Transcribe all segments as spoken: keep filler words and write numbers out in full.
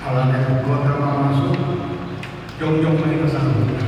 Alani i, kota ma masuk, jongjong ma hita saluhutna.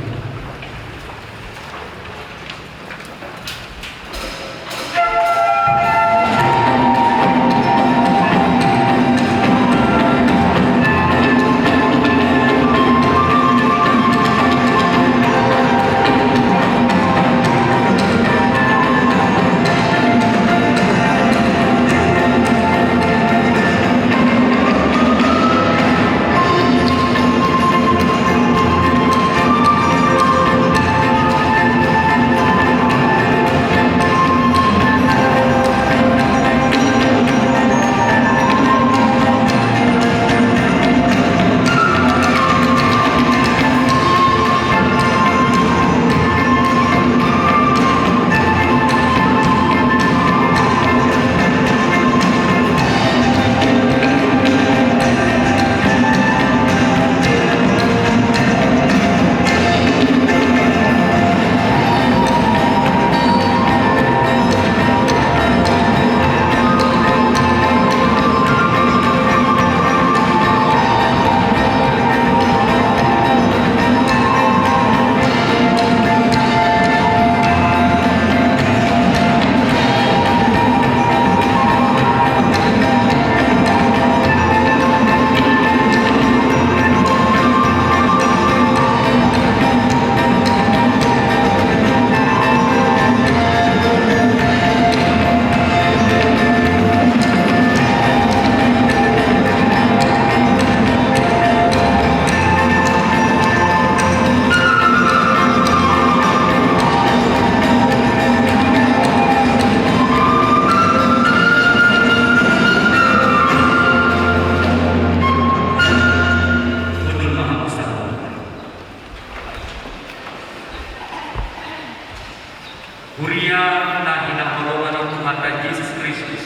Huria na hinaholongan ni Tuhanta Jesus Kristus,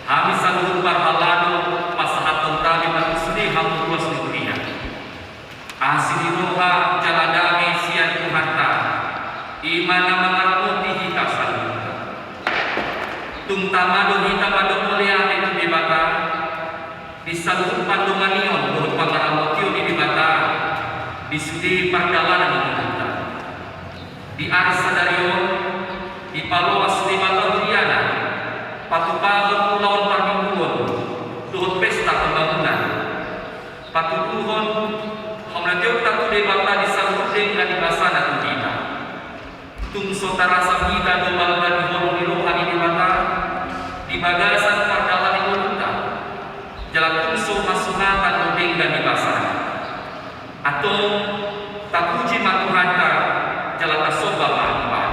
hami saluhut parhalado pasahathon hami ma tusi hamu ruas ni huria. Asi ni roha jala dame sian Tuhanta, i ma na mangaramoti hita saluhutna. Tung tama do hita mandok mauliate tu Debata, di saluhut pandonganion dohot pangaramotion ni Debata, di sude pardalanan ni ngolunta. Di ari sadari on, dipaloas Debata huriana, patupahon ulaon parmingguon, dohot pesta pembangunan. Patuduhon hamuliateonta tu Debata di saluhut denggan ni basana tu hita. Tung so tarasa hita do balga ni holong ni roha ni Debata, di bagasan pardalanan ni ngolunta. Jala tung so masuhatan do denggan ni basana. Antong, tapuji ma Tuhanta, jala tasomba ma Ibana.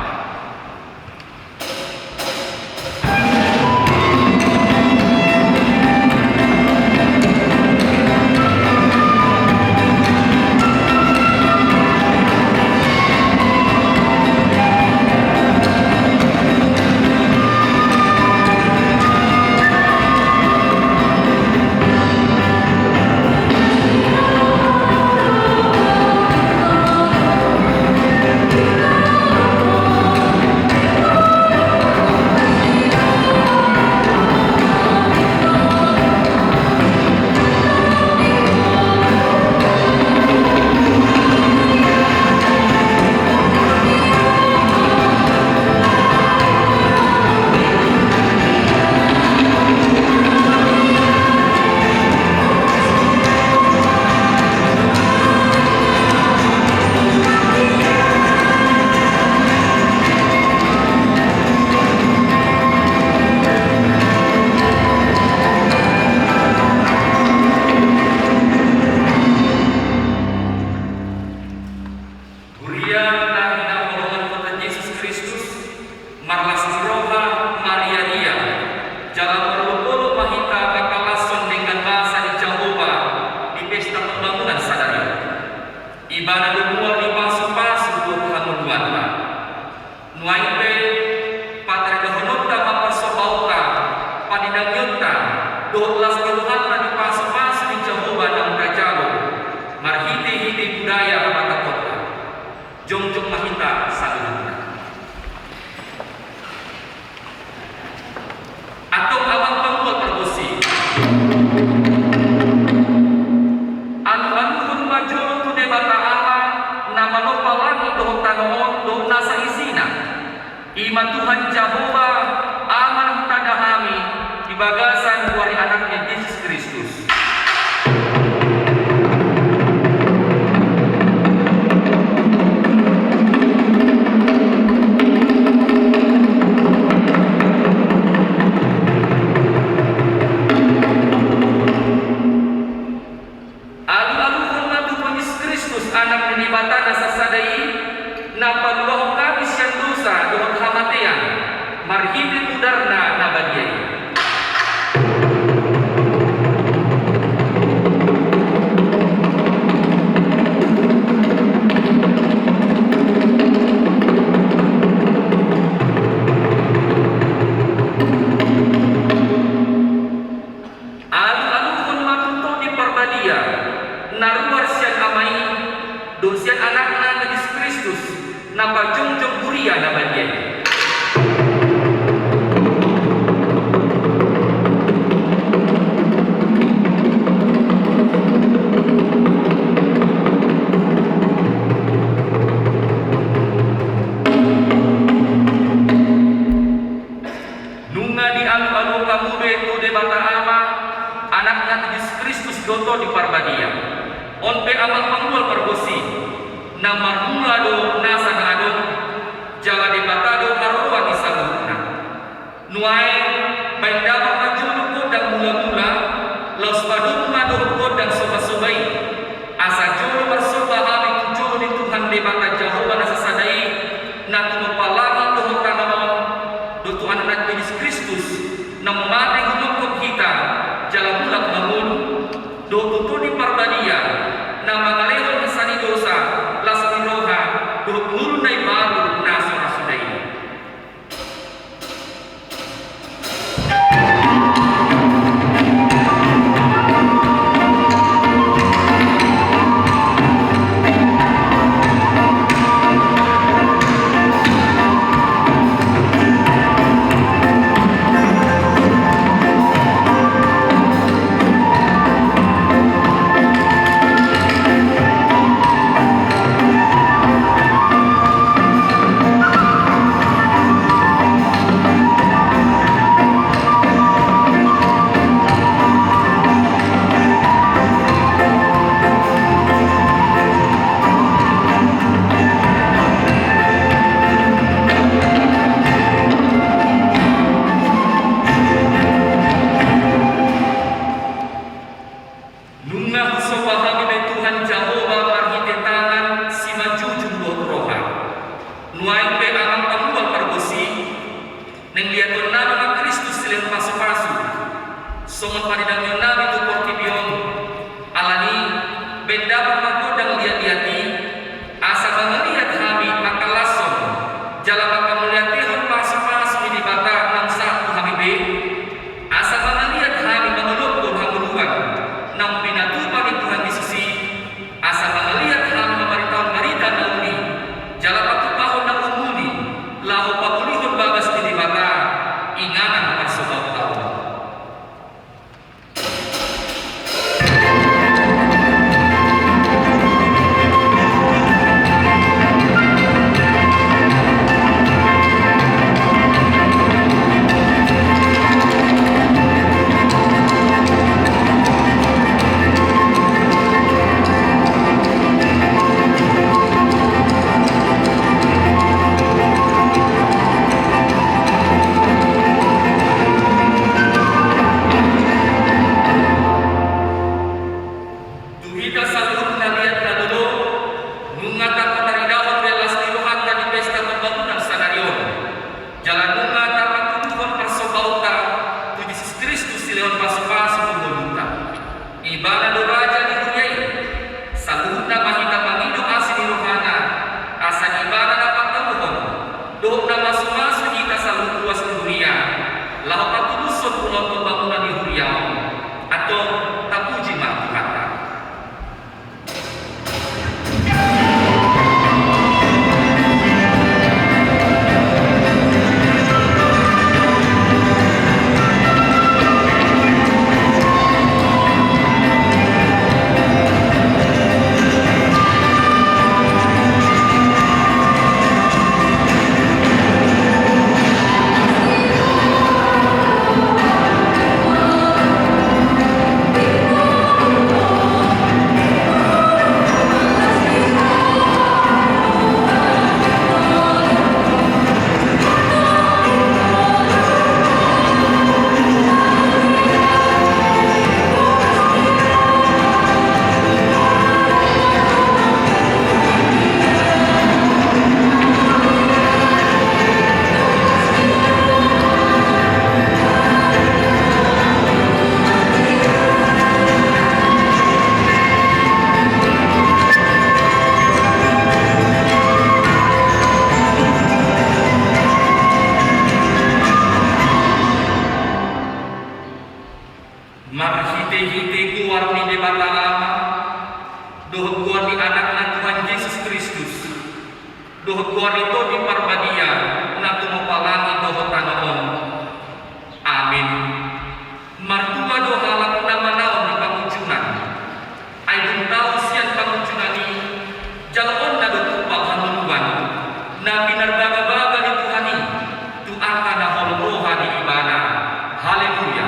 Huria na hinaholongan Tuhan Jesus Kristus, marlas ni roha, mariaria, jala marolopolop ma hita mangkalashon denggan basa ni Jahowa di pesta pembangunan sadari on. Ibana do mual ni pasupasu dohot hangoluanta. Nuaeng pe, pataridahononta ma parsombaonta, panidangionta, dohot las ni rohanta di pasupasu ni Jahowa naung tajalo, marhitehite budaya hatakonta. Jongjong ma hita saluhutna. Antong amang panggual pargonsi. Debata na sasada i, na paluahon hami sian dosa dohot hamatean, marhite mudarna na badia i. Alualuhon ma tutu Tondi Parbadia, na ruar sian Ama i, dohot sian Anakna Jesus Kristus, na pajongjong huria na badia i. Nunga dialualuhon hamu be tu Debata Ama, Anakna Jesus Kristus dohot Tondi Parbadia. On pe Amang Pamual Pargonsi, na marmula do nasa na adong, jala Debata do haroroan ni saluhutna. Nuaeng, baen damang ma jolo gondang mulamula, laos padomu ma dohot gondang sobasoba i. Asa jolo marsoba hami tu jolo ni Tuhan Debata Jahowa na sasada i, na tumompa langit dohot tano on, dohot tu Anakna Jesus Kristus, na mate humongkop hita, jala mulak mangolu, dohot tu Tondi Parbadia, na mangalehon hasahatan ni dosa, las ni roha, dohot ngolu na imbaru na so ra suda i. Nunga husoba hami be Tuhan Jahowa marhite tangan simanjujung dohot roha. Nuaeng pe Amang Pamual Pargonsi, naeng liatonnami ma Kristus silehon pasupasu, songon panidangionnami tu portibi on. Alani, baen damang ma gondang liatliat i, asa mangaliat hami mangkalashon, jala mangkamauliatehon pasupasu ni Debata naung sahat tu hami be. Asa mangaliat hami mangalangka hangoluan naung pinatupa ni Tuhan Jesus i, asa mangaliat hami mamaritahon barita na uli, jala patupahon na umuli, laho pamulihon bagas ni Debata, inganan na marsobaon taon. Tu hita saluhutna liat na lolo, nunga tapataridahon be las ni rohanta di pesta pambangunan sadari on. Jala nunga tapatuduhon parsobaonta tu Jesus Kristus silehon pasupasu tu ngolunta. Ibana do raja ni huria i. Saluhutna ma hita mangido asi ni rohana, asa ibana na pangkaluhon dohot na masumasu hita saluhut ruas ni huria, laho patulushon ulaon pambangunan ni huria on. Antong, tapuji ma Tuhanta. Marhite-hite goar ni Debata Ama, dohot goar ni Anakna Tuhan Jesus Kristus, dohot goar ni Tondi Parbadia, na tumompa langit dohot tano on. Amin. Martua do halak na manaon di pangunjunan. Ai dung tau sian pangunjunan i, jaloonna do tumpang haholongan na pinarbagabaga ni Tuhan i tu angka na holong roha di Ibana. Haleluya.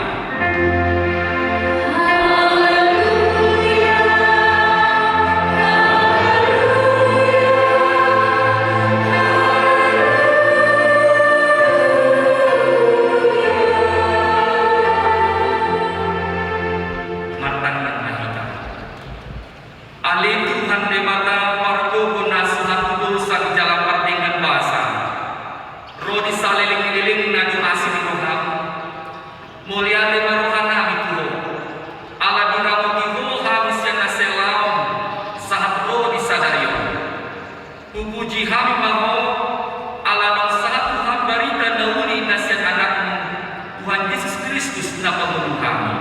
Martangiang ma hita. Ale Tuhan Debata, pargogo na so hatudosan jala pardenggan basa, ro di saleleng-lelengna do asi ni roham. Mauliate ma rohanami tu Ho, ala diramoti Ho hami sian na sai laon sahat ro di sadari on. Hupuji hami ma Ho, ala naung sahat tu hami barita na uli na sian Anakmu, Tuhan Jesus Kristus na pangolu hami.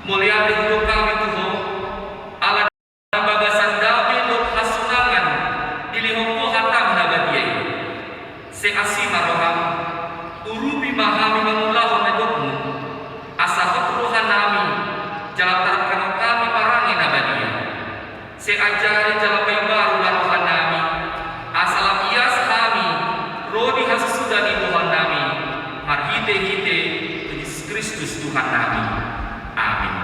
Mauliate hudok hami tu Ho, ala na bagasan dame dohot hasonangan dilehon Ho hatam na badia i. Sai asi ma roham, urupi ma hami mangulahon na gokmu, asa hot rohanami, jala tarkana hami parange na badia. Sai ajari jala paimbaru ma rohanami, asa lam ias hami ro di hasusuda ni rohanami, marhite-hite Jesus Kristus Tuhannami. Amin.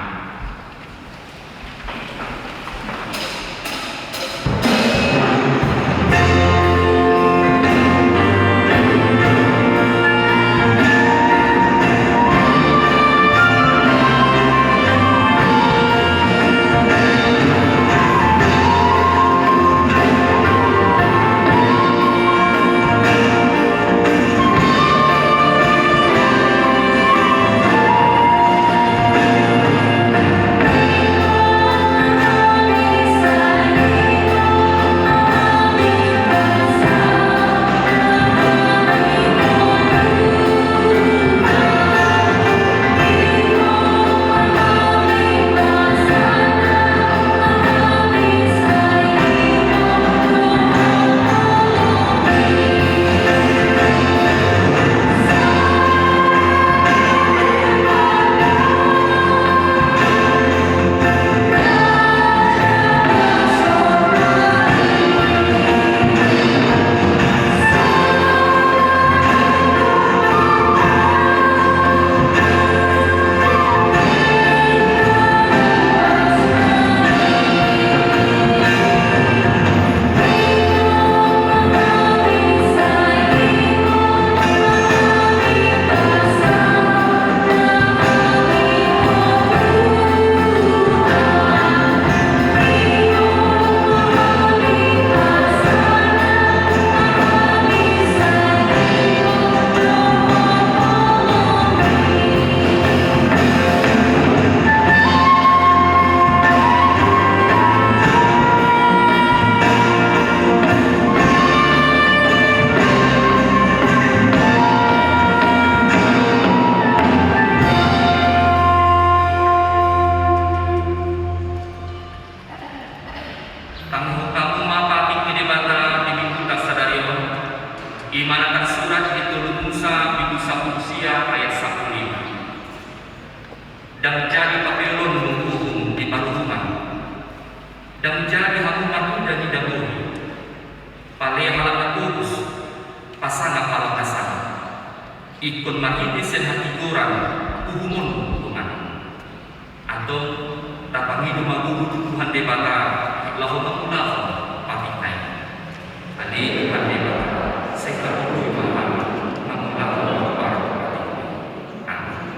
Tangihon hamu ma patik ni Debata di Mingguta sadari on, i ma na tarsurat di tolu Musa, bindu sampulu sia, ayat sampulu lima. Ndang jadi papeolonmu uhum di paruhuman. Ndang jadi hamu marnida ni dabohi. Pale halak na togos, pasangap halak na sangap. Ingkon marhite sian hatigoran uhum on do tutu. Antong, tapangido ma gogo tu Tuhan Debata, laho mangulahon patikna i. Ale Tuhan Debata, sai haholoi ma hami mangulahon patik-patik. Amin.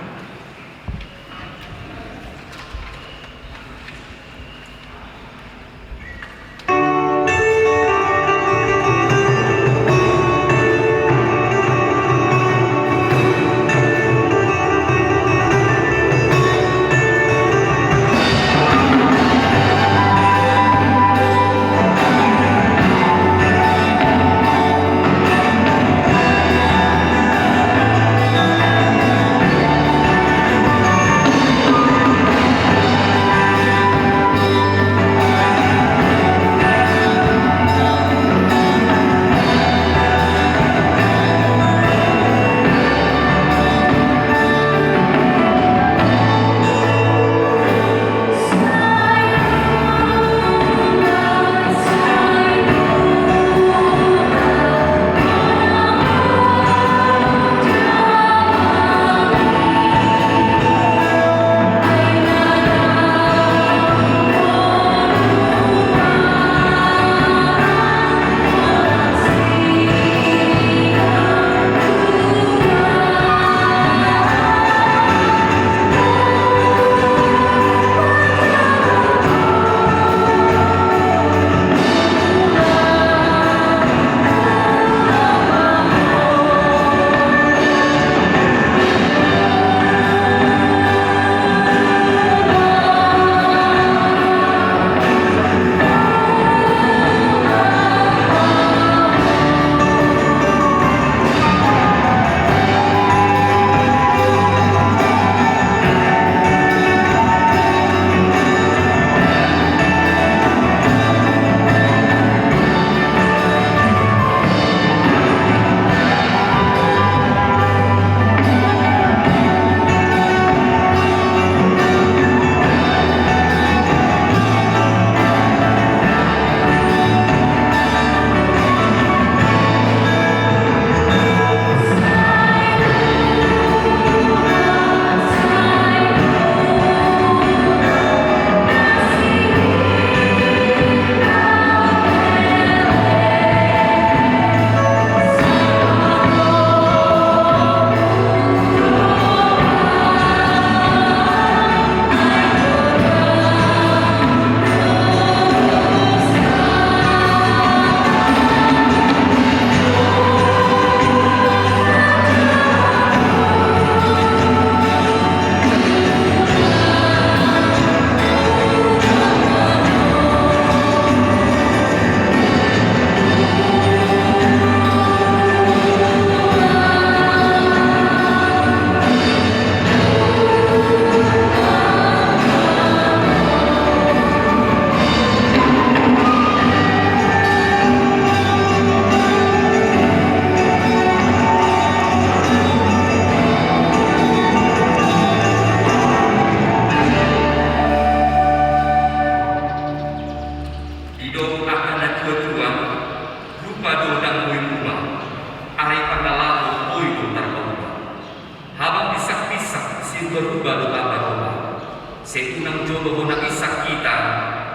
Sai unang jolo hona insak hita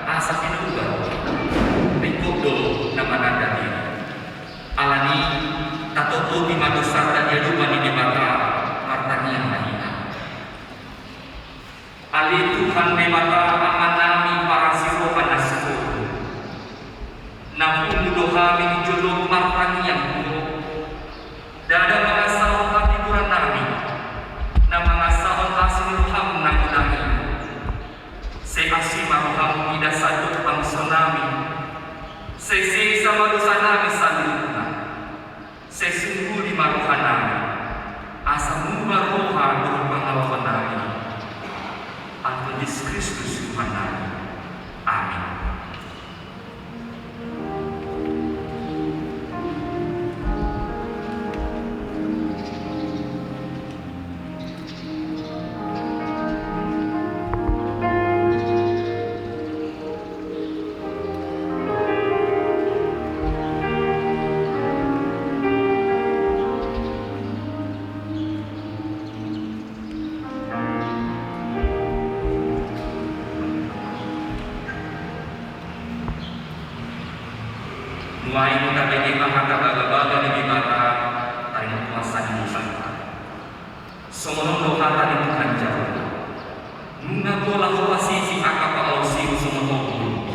asa pinoruan. Ringkot do na mananda diri. Alani i, tatototi ma dosanta di adopan ni Debata, martangiang ma hita. Ale Tuhan Debata Amanami parasi roha na sumurung, na pungu do hami di jolom martangiang tu Ho. Ndada mangasahon hatigorannami, na mangasahon asi ni roham na godang i. Sai asi ma roham mida sandok bangso nami. Sai sesa ma dosanami saluhutna. Sai sungkuli ma rohanami, asa muba roha dohot pangalaonami. Ala Jesus Kristus Tuhannami. Amin. Nuaeng tabege ma hata bagabaga ni Debata, taringot tu hata ni Debata. Songon on do hata ni Tuhan Jahowa. Nunga pola hupasisi angka pangalaosim songon ombun,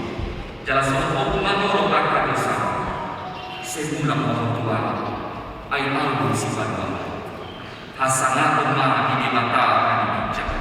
jala songon ombun ma torop angka dosa. Sai mulak ma ho tu Ahu, ai Ahu do sipaluahon. Hasangapon ma di Debata na di ginjang.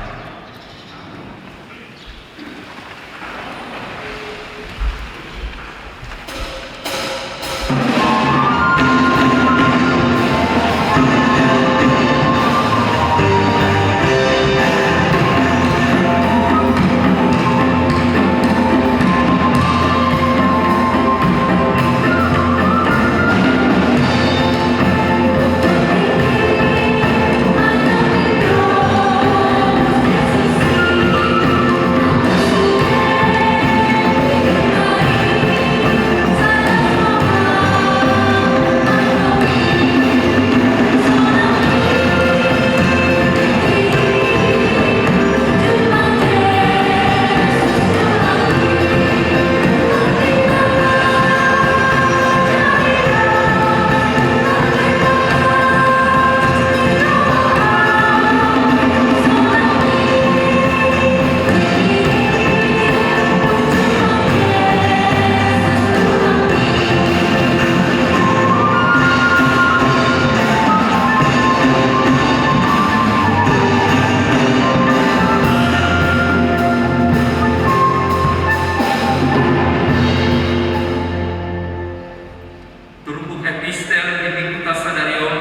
Turpuk epistel di mingguta sadari on,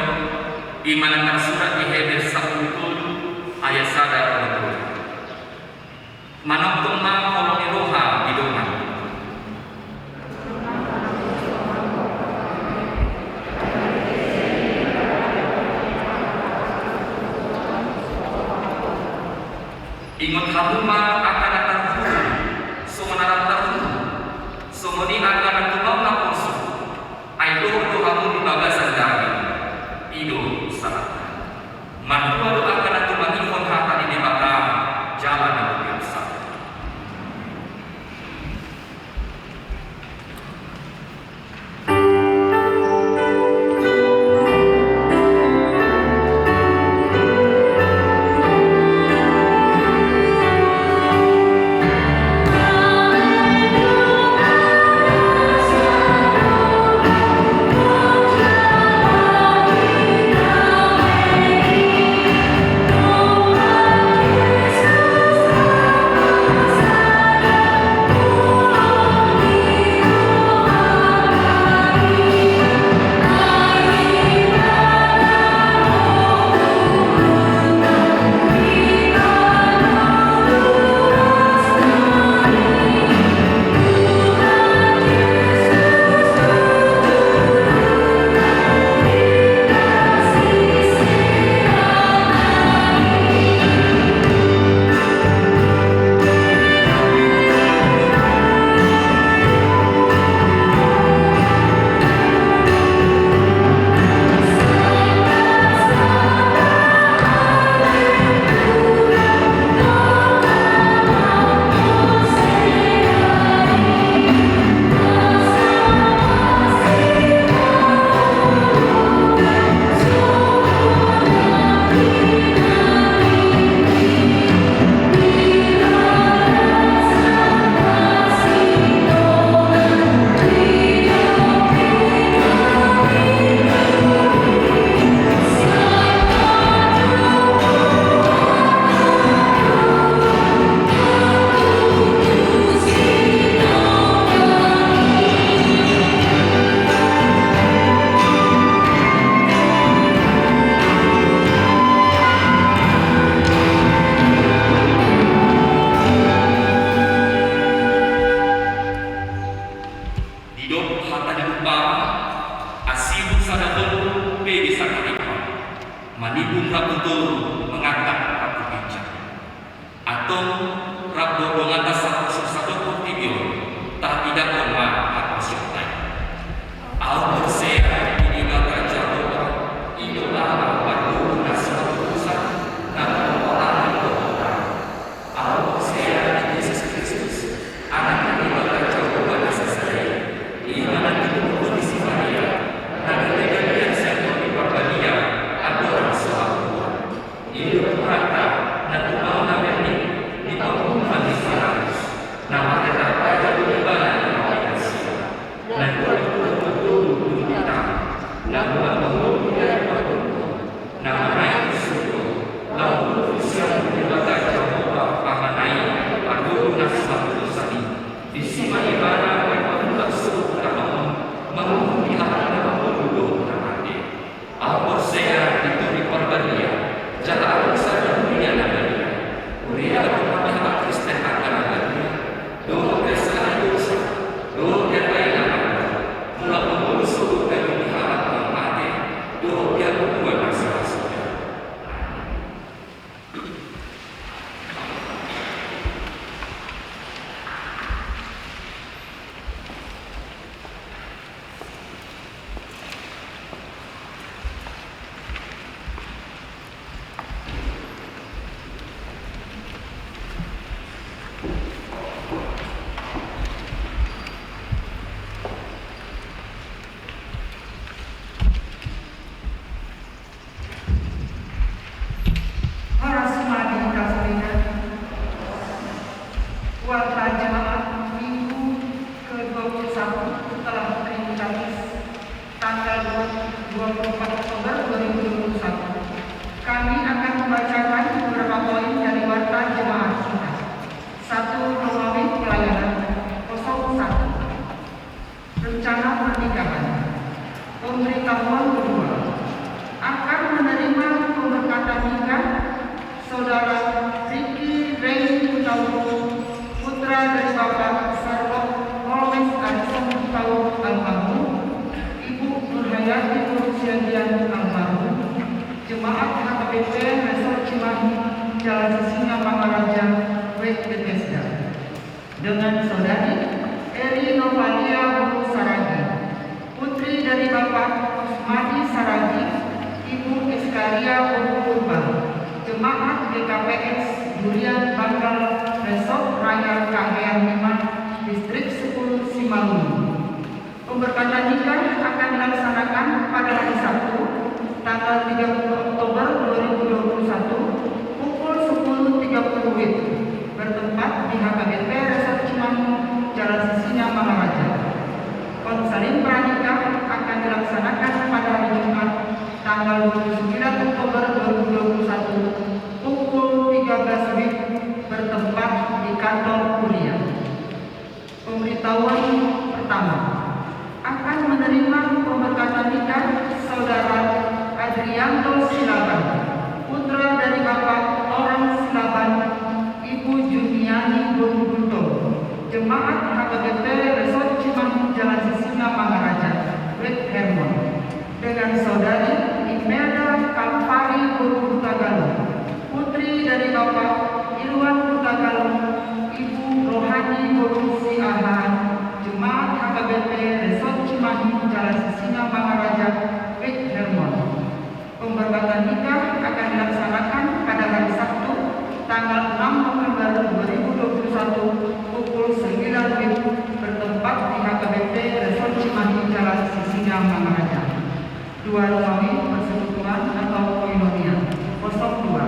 i ma na tarsurat di Heber sampulu tolu ayat sada ro tolu. Manongtong ma holong ni roha di dongan. Ingot hamu ma angka na tarhurung, songon na tarhurung, songon i angka na tumau na poso. Ai dohot do hamu di bagasan daging, i do saratna. Martua do angka na tumangihon hata ni Debata jala na lobi asa. Warta Jemaat Minggu kedua puluh satu setelah Trinitatis, tanggal dua puluh empat Oktober dua ribu dua puluh satu. Kami akan membacakan beberapa poin dari Warta Jemaat kita. Satu, Romawi Pelayanan. Kosong satu. Rencana pernikahan. Pemberitahuan kedua. Akan menerima pemberkatan nikah Saudara Ricky Ray Hutauruk, putra dari Bapak Sarlok Polres Arisong Hutauruk almarhum, Ibu Nurhayati Nursiagian almarhum, Jemaat H K B P Resort Cimahi, Jalan Sisingamangaraja, Wijk Bethesda. Dengan Saudari Eri Novalia Boru Saragih, putri dari Bapak Kusmadi Saragih, Ibu Eskaria Boru Purba, Jemaat G K P S Durian Banggal, Resort Raya Kahean lima, Distrik sepuluh Simalungun. Pemberkatan nikah akan dilaksanakan pada hari Sabtu, tanggal tiga puluh Oktober dua ribu dua puluh satu, pukul sepuluh tiga puluh W I B, bertempat di H K B P Resort Cimahi, Jalan Sisingamangaraja. Konseling pranikah akan dilaksanakan pada hari Jumat, tanggal dua puluh sembilan Oktober dua ribu dua puluh satu, pukul tiga belas W I B, bertempat di kantor kuria. Pemberitahuan pertama, akan menerima pemberkatan nikah Saudara Adrianto Silaban, putra dari Bapak Orang Silaban, Ibu Juniani Boru Gultom, Jemaat H K B P Resort Cimahi, Jalan Sisingamangaraja, Wijk Hermon. Dengan Saudari Imelda Kalvari Boru Hutagalung, putri dari Bapak Irwan Hutagalung, Ibu Rohani Boru Siahaan, Jemaat H K B P Resort Cimahi, Jalan Sisingamangaraja, Wijk Hermon. Pemberkatan nikah akan dilaksanakan pada hari Sabtu, tanggal enam November dua ribu dua puluh satu, pukul sembilan W I B, bertempat di H K B P Resort Cimahi, Jalan Sisingamangaraja. Dua, Romawi Persekutuan atau Koinonia. Kosong dua.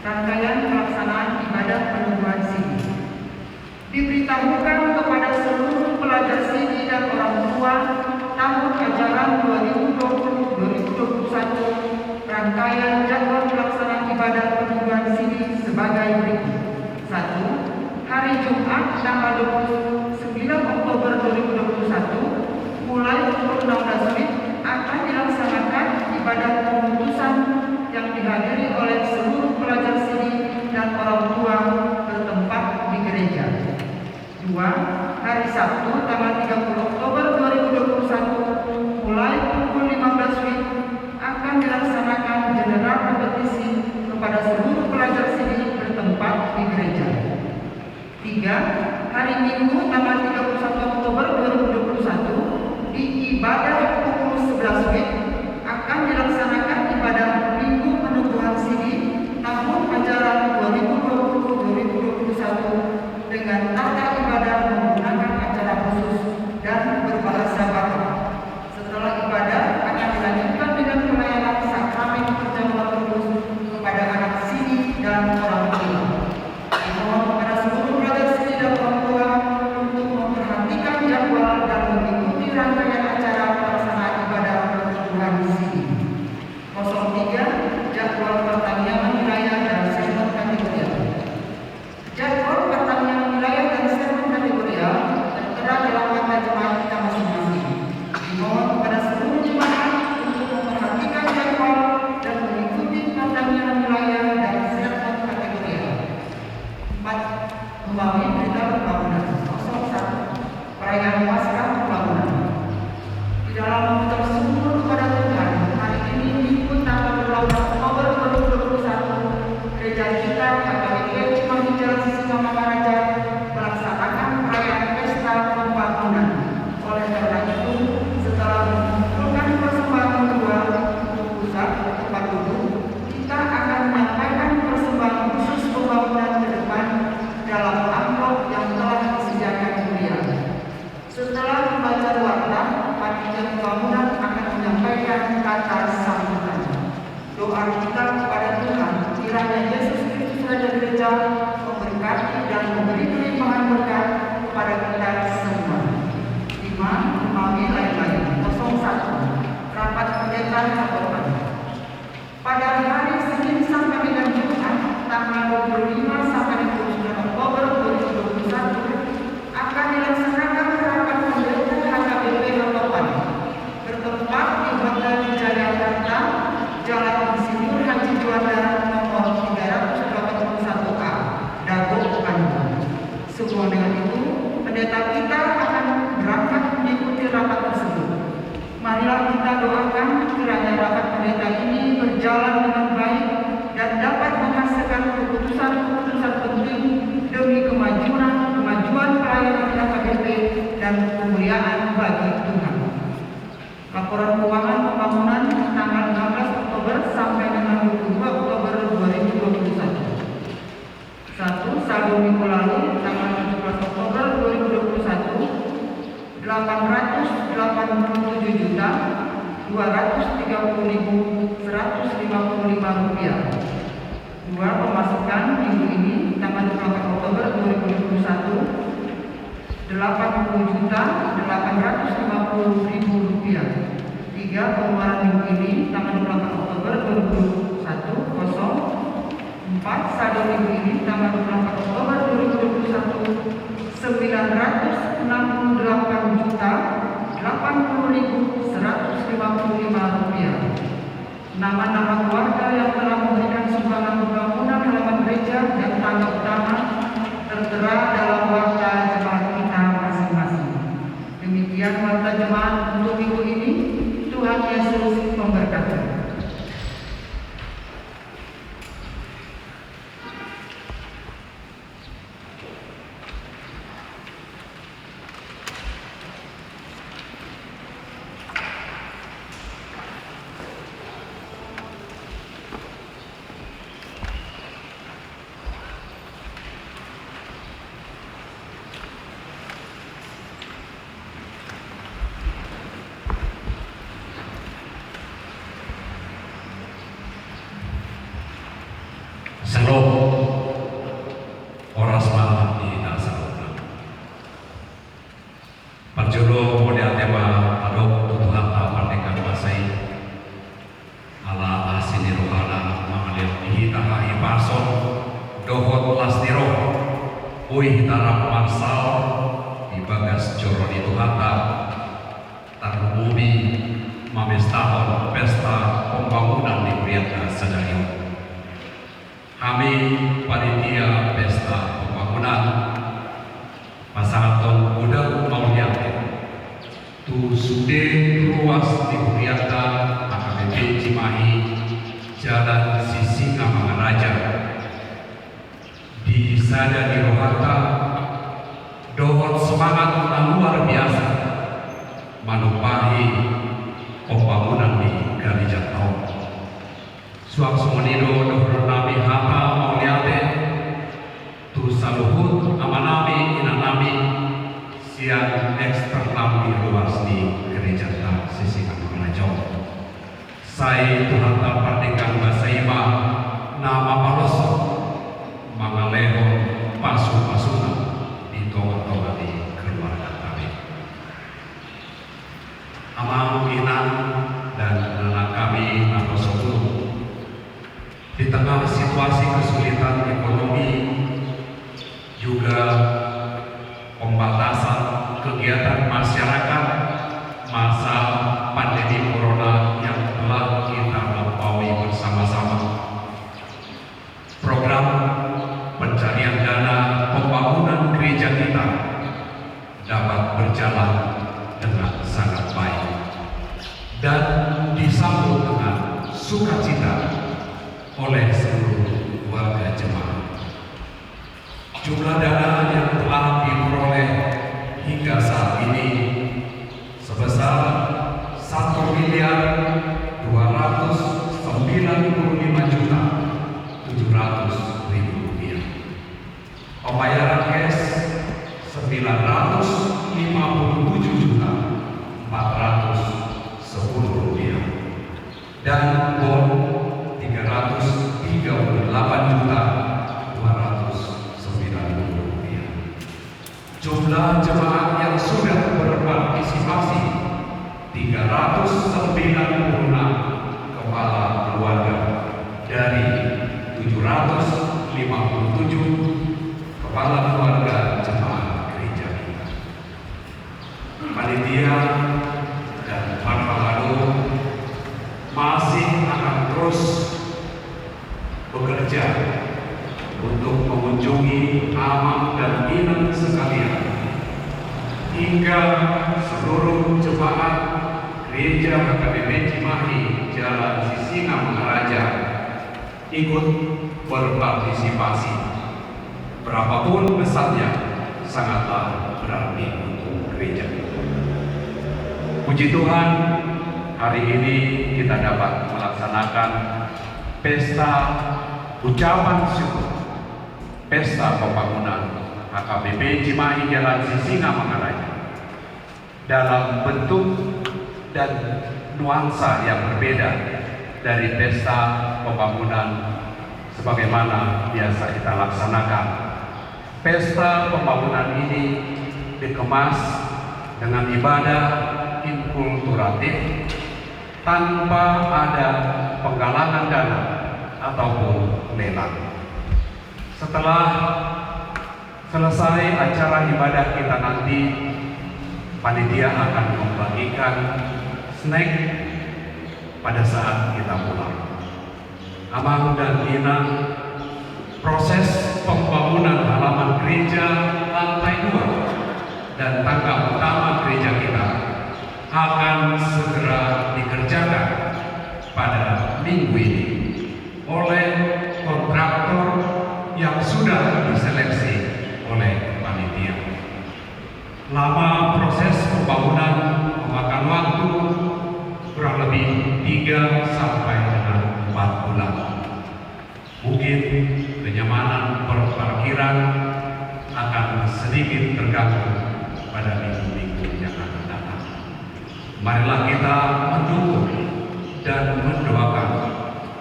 Rangkaian pelaksanaan ibadah peneguhan sidi. Diberitahukan kepada seluruh pelajar sidi dan orang tua, tahun ajaran dua ribu dua puluh dua ribu dua puluh satu, rangkaian jadwal pelaksanaan ibadah peneguhan sidi sebagai berikut. Satu, hari Jumat, tanggal dua puluh sembilan Oktober dua ribu dua puluh satu, mulai pukul enam belas W I B, akan dilaksanakan ibadah pemutusan yang dihadiri oleh seluruh pelajar sidi dan orang tua, bertempat di gereja. Dua, hari Sabtu, tanggal tiga puluh Oktober dua ribu dua puluh satu, mulai pukul lima belas W I B, akan dilaksanakan general repetisi kepada seluruh pelajar sidi, bertempat di gereja. Tiga, hari Minggu, tanggal tiga puluh satu Oktober dua ribu dua puluh satu, di ibadah pukul sebelas W I B, akan dilaksanakan ibadah Minggu Peneguhan Sidi tahun ajaran dua ribu dua puluh dua ribu dua puluh satu dengan tata ibadah menggunakan acara khusus dan berbahasa Batak. Setelah ibadah akan dilanjutkan dengan pelayanan sakramen perjamuan kudus kepada anak sidi dan orang tua. Dimohon kepada seluruh pelajar sidi dan orang tua untuk memperhatikan jadwal dan mengikuti rangkaian acara pelaksanaan ibadah peneguhan sidi. Kosong tiga, jadwal partangiangan wilayah dan sermon kategorial. Jadwal partangiangan wilayah dan sermon kategorial tertera dalam warta jemaat kita masing-masing. Dimohon kepada seluruh jemaat untuk memperhatikan jadwal dan mengikuti partangiangan wilayah dan sermon kategorial. Empat, Romawi Berita Pembangunan. Kosong satu. Perayaan Paskah Pembangunan. Di dalam mengucap syukur kepada Tuhan, hari ini, Minggu, tanggal dua belas Oktober dua ribu dua puluh satu, gereja kita, H K B P Cimahi Jalan Sisingamangaraja, melaksanakan perayaan Pesta Pembangunan. Oleh karena itu, setelah mengumpulkan persembahan kedua untuk pusat tempat duduk, kita akan menyampaikan persembahan khusus pembangunan ke depan dalam amplop yang telah disediakan kuria. Setelah membaca warta, panitia pembangunan rapat tersebut. Marilah kita doakan kiranya rapat pendeta ini berjalan dengan baik dan dapat menghasilkan keputusan-keputusan penting demi kemajuan, kemajuan pelayanan H K B P dan kemuliaan bagi Tuhan. Laporan keuangan pembangunan tanggal enam belas Oktober sampai dengan dua puluh dua Oktober dua ribu dua puluh satu. Satu, saldo minggu lalu, tanggal tujuh belas Oktober dua ribu dua puluh satu, delapan ratus delapan puluh tujuh juta dua ratus tiga puluh ribu seratus lima puluh lima rupiah. Dua, pemasukan minggu ini, tanggal dua puluh empat Oktober dua ribu dua puluh satu, delapan puluh juta delapan ratus lima puluh ribu rupiah. Tiga, pengeluaran minggu ini, tanggal dua puluh empat Oktober dua ribu dua puluh satu, kosong. Empat, saldo minggu ini, tanggal dua puluh empat Oktober dua ribu dua puluh satu, sembilan ratus enam puluh delapan juta delapan puluh ribu seratus lima puluh lima rupiah. Nama-nama keluarga yang telah memberikan sumbangan pembangunan halaman gereja dan tangga utama tertera dalam warta jemaat kita masing-masing. Demikian warta jemaat untuk minggu ini. Tuhan Yesus memberkati. Syalom. Horas ma di hita saluhutna. Parjolo mauliate ma tadok tu Tuhanta pardenggan basa i. Ala asi ni rohana mangalehon di hita hahipason dohot las ni roha. Boi hita rap marsaor di bagas joro ni Tuhanta. Tarlumobi mamestahon pesta pembangunan ni hurianta sadari on. Hami panitia pesta pembangunan pasahathon godang mauliate tu sude ruas ni hurianta H K B P Cimahi, Jalan Sisingamangaraja. Di sada ni rohanta dohot semangat na luar biasa manumpahi pembangunan ni gareja on. Suang songon i do dohonon nami hata mauliate tu saluhut amanami inanami sian eksternal ni ruas ni gerejanta Sisingamangaraja on. Sai Tuhanta pardenggan basa i ma na mapaloshon mangalehon pasupasuna di tongatonga ni keluarganta be. Amang, inang, dan anak kami na husungkun, di tengah situasi kesulitan ekonomi, juga pembatasan kegiatan masyarakat masa pandemi corona yang telah kita lampaui bersama-sama, program pencarian dana pembangunan gereja kita dapat berjalan dengan sangat baik dan disambut dengan sukacita oleh seluruh warga jemaat. Jumlah dana yang telah diperoleh hingga saat ini sebesar satu miliar dua ratus sembilan puluh lima juta tujuh ratus ribu rupiah. Pembayaran cash sembilan ratus lima puluh tujuh juta empat ratus sepuluh rupiah. Dan bon tiga ratus tiga puluh delapan juta dua ratus sembilan puluh rupiah. Jumlah jemaat yang sudah berpartisipasi tiga ratus sembilan puluh enam kepala keluarga dari tujuh ratus lima puluh tujuh kepala keluarga jemaat gereja kita. Panitia dan parpangadu masih akan terus bekerja untuk mengunjungi amang dan inang sekalian Hingga seluruh jemaat Gereja H K B P Cimahi Jalan Sisingamangaraja ikut berpartisipasi. Berapapun besarnya, sangatlah berarti untuk gereja. Puji Tuhan, hari ini kita dapat melaksanakan pesta ucapan syukur, pesta pembangunan H K B P Cimahi Jalan Sisingamangaraja, dalam bentuk dan nuansa yang berbeda dari pesta pembangunan sebagaimana biasa kita laksanakan. Pesta pembangunan ini dikemas dengan ibadah inkulturatif tanpa ada penggalangan dana ataupun lelang. Setelah selesai acara ibadah kita nanti, panitia akan membagikan snack pada saat kita pulang. Amang dan Inang, proses pembangunan halaman gereja lantai dua dan tangga utama gereja kita akan segera dikerjakan pada minggu ini oleh kontraktor yang sudah diseleksi oleh panitia. Lama proses pembangunan memakan waktu kurang lebih tiga sampai dengan empat bulan. Mungkin kenyamanan berparkiran akan sedikit terganggu pada minggu-minggu yang akan datang. Marilah kita mendukung dan mendoakan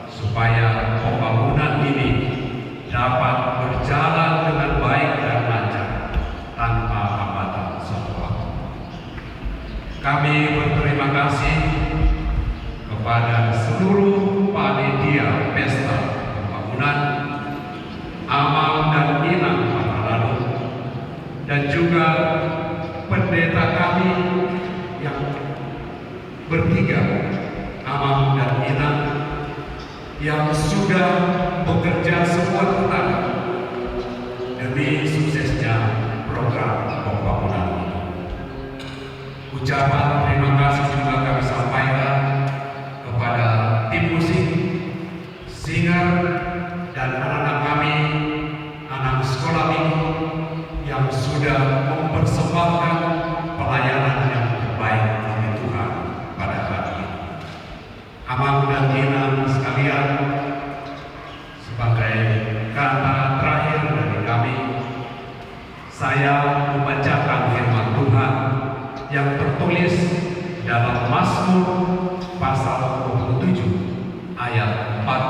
supaya pembangunan ini dapat berjalan dengan baik dan lancar tanpa hambatan suatu apapun. Kami berterima kasih kepada seluruh panitia pesta pembangunan, Amang dan Inang Panalalu, dan juga pendeta kami yang bertiga, Amang dan Inang, yang sudah bekerja sekuat tenaga demi suksesnya program pembangunan ini. Ucapan terima kasih juga kami sampaikan kepada tim musik, singer, dan anak-anak kami, anak sekolah minggu, yang sudah mempersembahkan pelayanan yang terbaik bagi Tuhan pada hari ini. Amang dan Inang sekalian, sebagai kata terakhir dari kami, saya membacakan firman Tuhan yang tertulis dalam Mazmur pasal dua puluh tujuh ayat empat.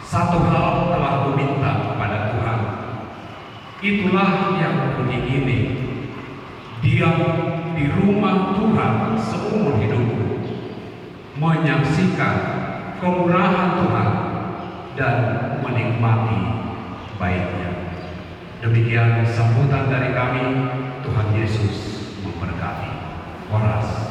Satu hal telah kuminta kepada Tuhan, itulah yang kuingini, diam di rumah Tuhan seumur hidupku, menyaksikan kemurahan Tuhan dan menikmati baiknya. Demikian sambutan dari kami, Tuhan Yesus memberkati. Horas.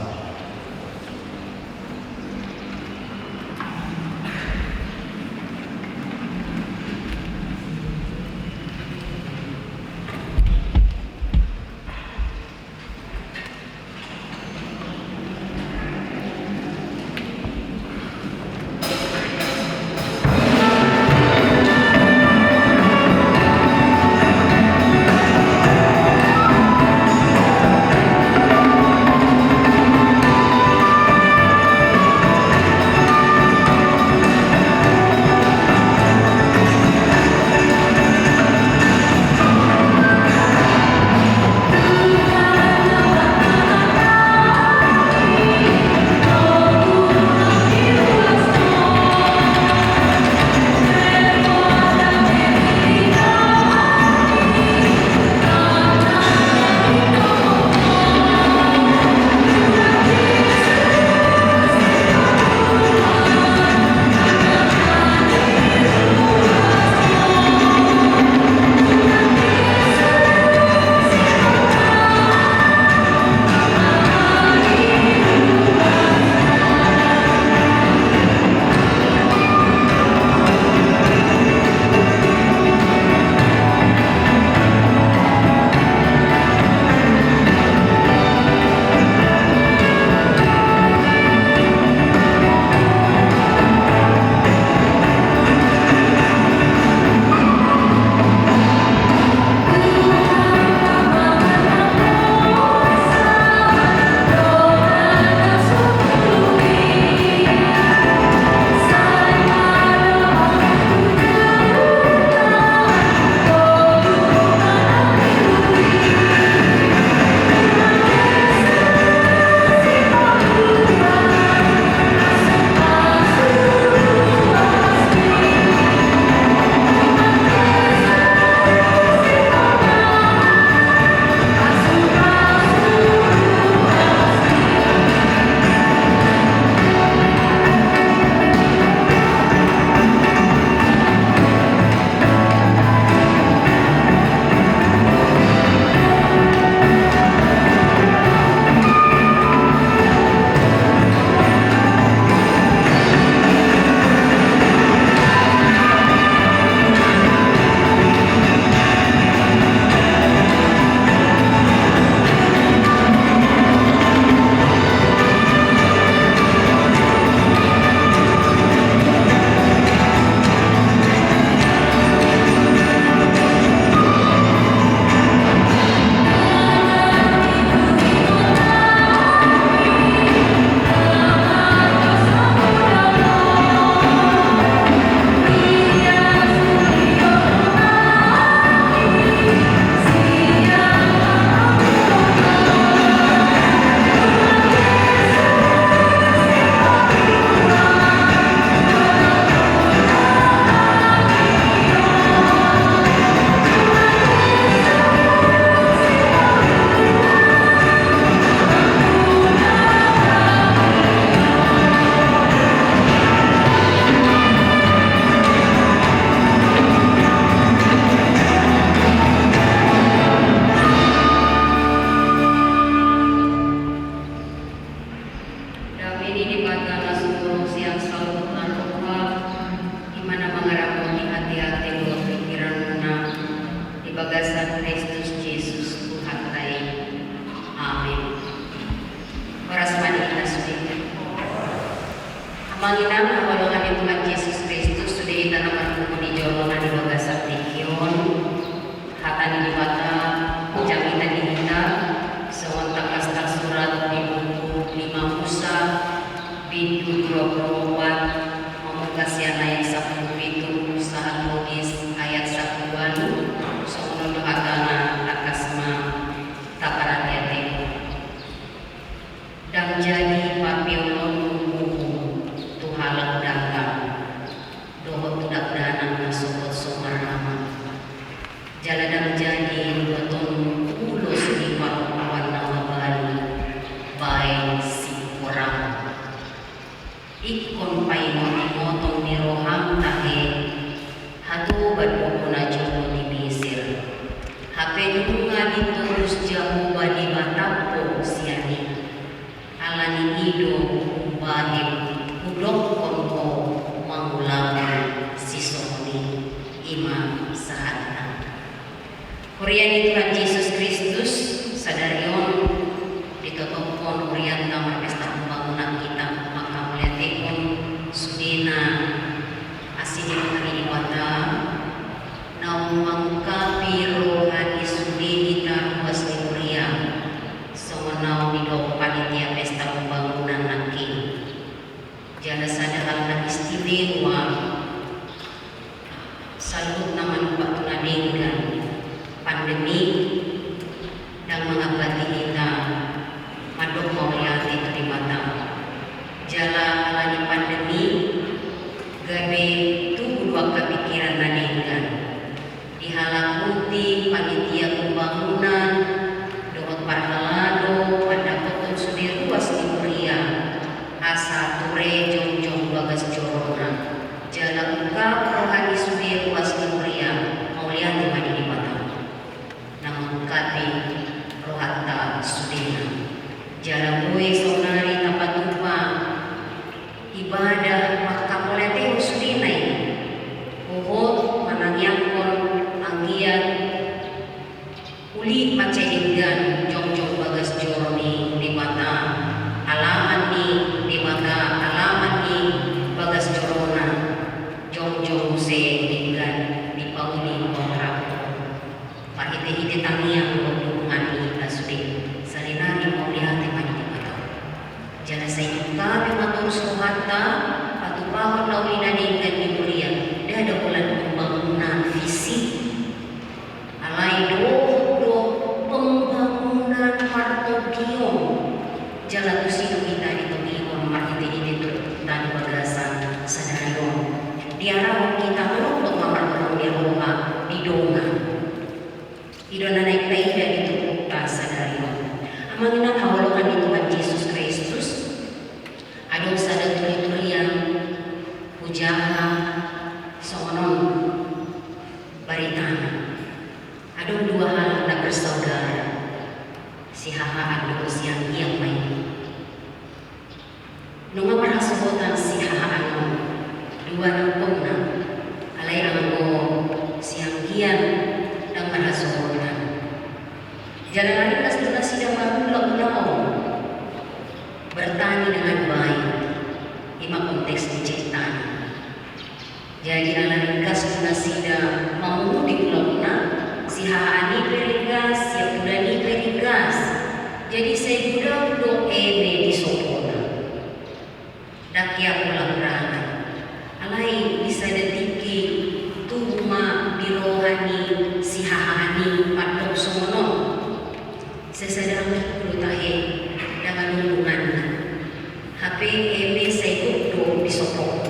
Bagasan Kristus Jesus Tuhanta i. Amin. Horas ma di hita sude. Amang inang na hinaholongan ni Tuhan Jesus Kristus, sude hita na marpungu di jolo na di bagasan tingki on. Hata ni Debata jamita di hita, songon tangkas tarsurat di buku lima Musa, bindu dua pulu opat, mamungka sian ayat sampulu pitu sahat tolu ayat sampulu ualu, songon on do hatana. Tangkas ma taparhitean. Ndang jadi papeononmu uhum tu halak dangkal, dohot tu dakdanak na sogot so marama. Jala ndang jadi buatonmu ulos ni parompuan na mabalu baen singkoram. Ingkon paingotingoton ni roham tahe hatoban do hona jolo di Mesir. Hape nunga ditobus Jahowa Debatam ho sian i. Ala ni i do umbahen hudokkon ho mangulahon sisongon i. I ma sahatna. Huria ni Tuhan Jesus Kristus, sadari on ditotophon hurianta marpesta pambangunan hita mangkamauliatehon sudena asi ni roha ni Debata, naung mangungkapi roha ni sude hita ruas ni huria, songon naung didok panitia pesta pambangunan nangkin. Jala sada hal na istimewa, saluhutna manumpak tu na denggan, pandemi ndang mangambati hita mandok mauliate tu Debata. Jala ala ni pandemi gabe tubu do angka pikiran na denggan. Dihalakuti panitia pambangunan dohot parhalado mandapothon sude ruas ni huria asa ture jongjong bagas jorona. Jala ungkap roha ni sude ruas ni huria, mauliate ma di Debata na mangungkapi rohanta sudena. Jala boi saonari tapatupa ibadah mangkamauliatehon sudena i, huhut manangiangkon anggiat uli mansai denggan jongjong bagas joro ni Debata, alaman ni Debata, alaman ni bagas jorona jongjong muse denggan dipauli, paurap. Marhitehite tangiang dohot dukungan ni hita sude, sarinari mauliate ma di Debata. Jala sai diungkapi ma torus rohanta patupahon na uli na denggan di huria, ndada holan pembangunan fisik, alai dohot do pembangunan partondion. Jala tusi do hita ditogihon marhitehite turpukta di bagasan sadari on. Diarahon hita manopot ma marhite ni roha di dongan. I do na naeng taida di turpukta sadari on. Amang inang haholongan ni Tuhan Jesus Kristus, adong sada turiturian hujaha songon on baritana. Adong dua halak na bersaudara, si Hahaan dohot si Anggiat ma i. Nunga marhasohotan si Hahaan on, dua nangkonna, alai anggo si Anggiat ndang marhasohotan. Jala na ringkas do nasida mangula ulaon, bertani dengan baik, i ma konteks ni ceritana. Jadi ala ringkas do nasida mamunguti ulaonna, si Hahaan i pe ringgas, si Anggiat i pe ringgas. Jadi sai godang do eme di sopona. Ndang hea pola hurangan. Alai di sada tingki tubu ma di roha ni si Hahaan i mandok songon on. Sai sada anggiku do tahe, ndang adong donganna. Hape eme sai gok do di sopona.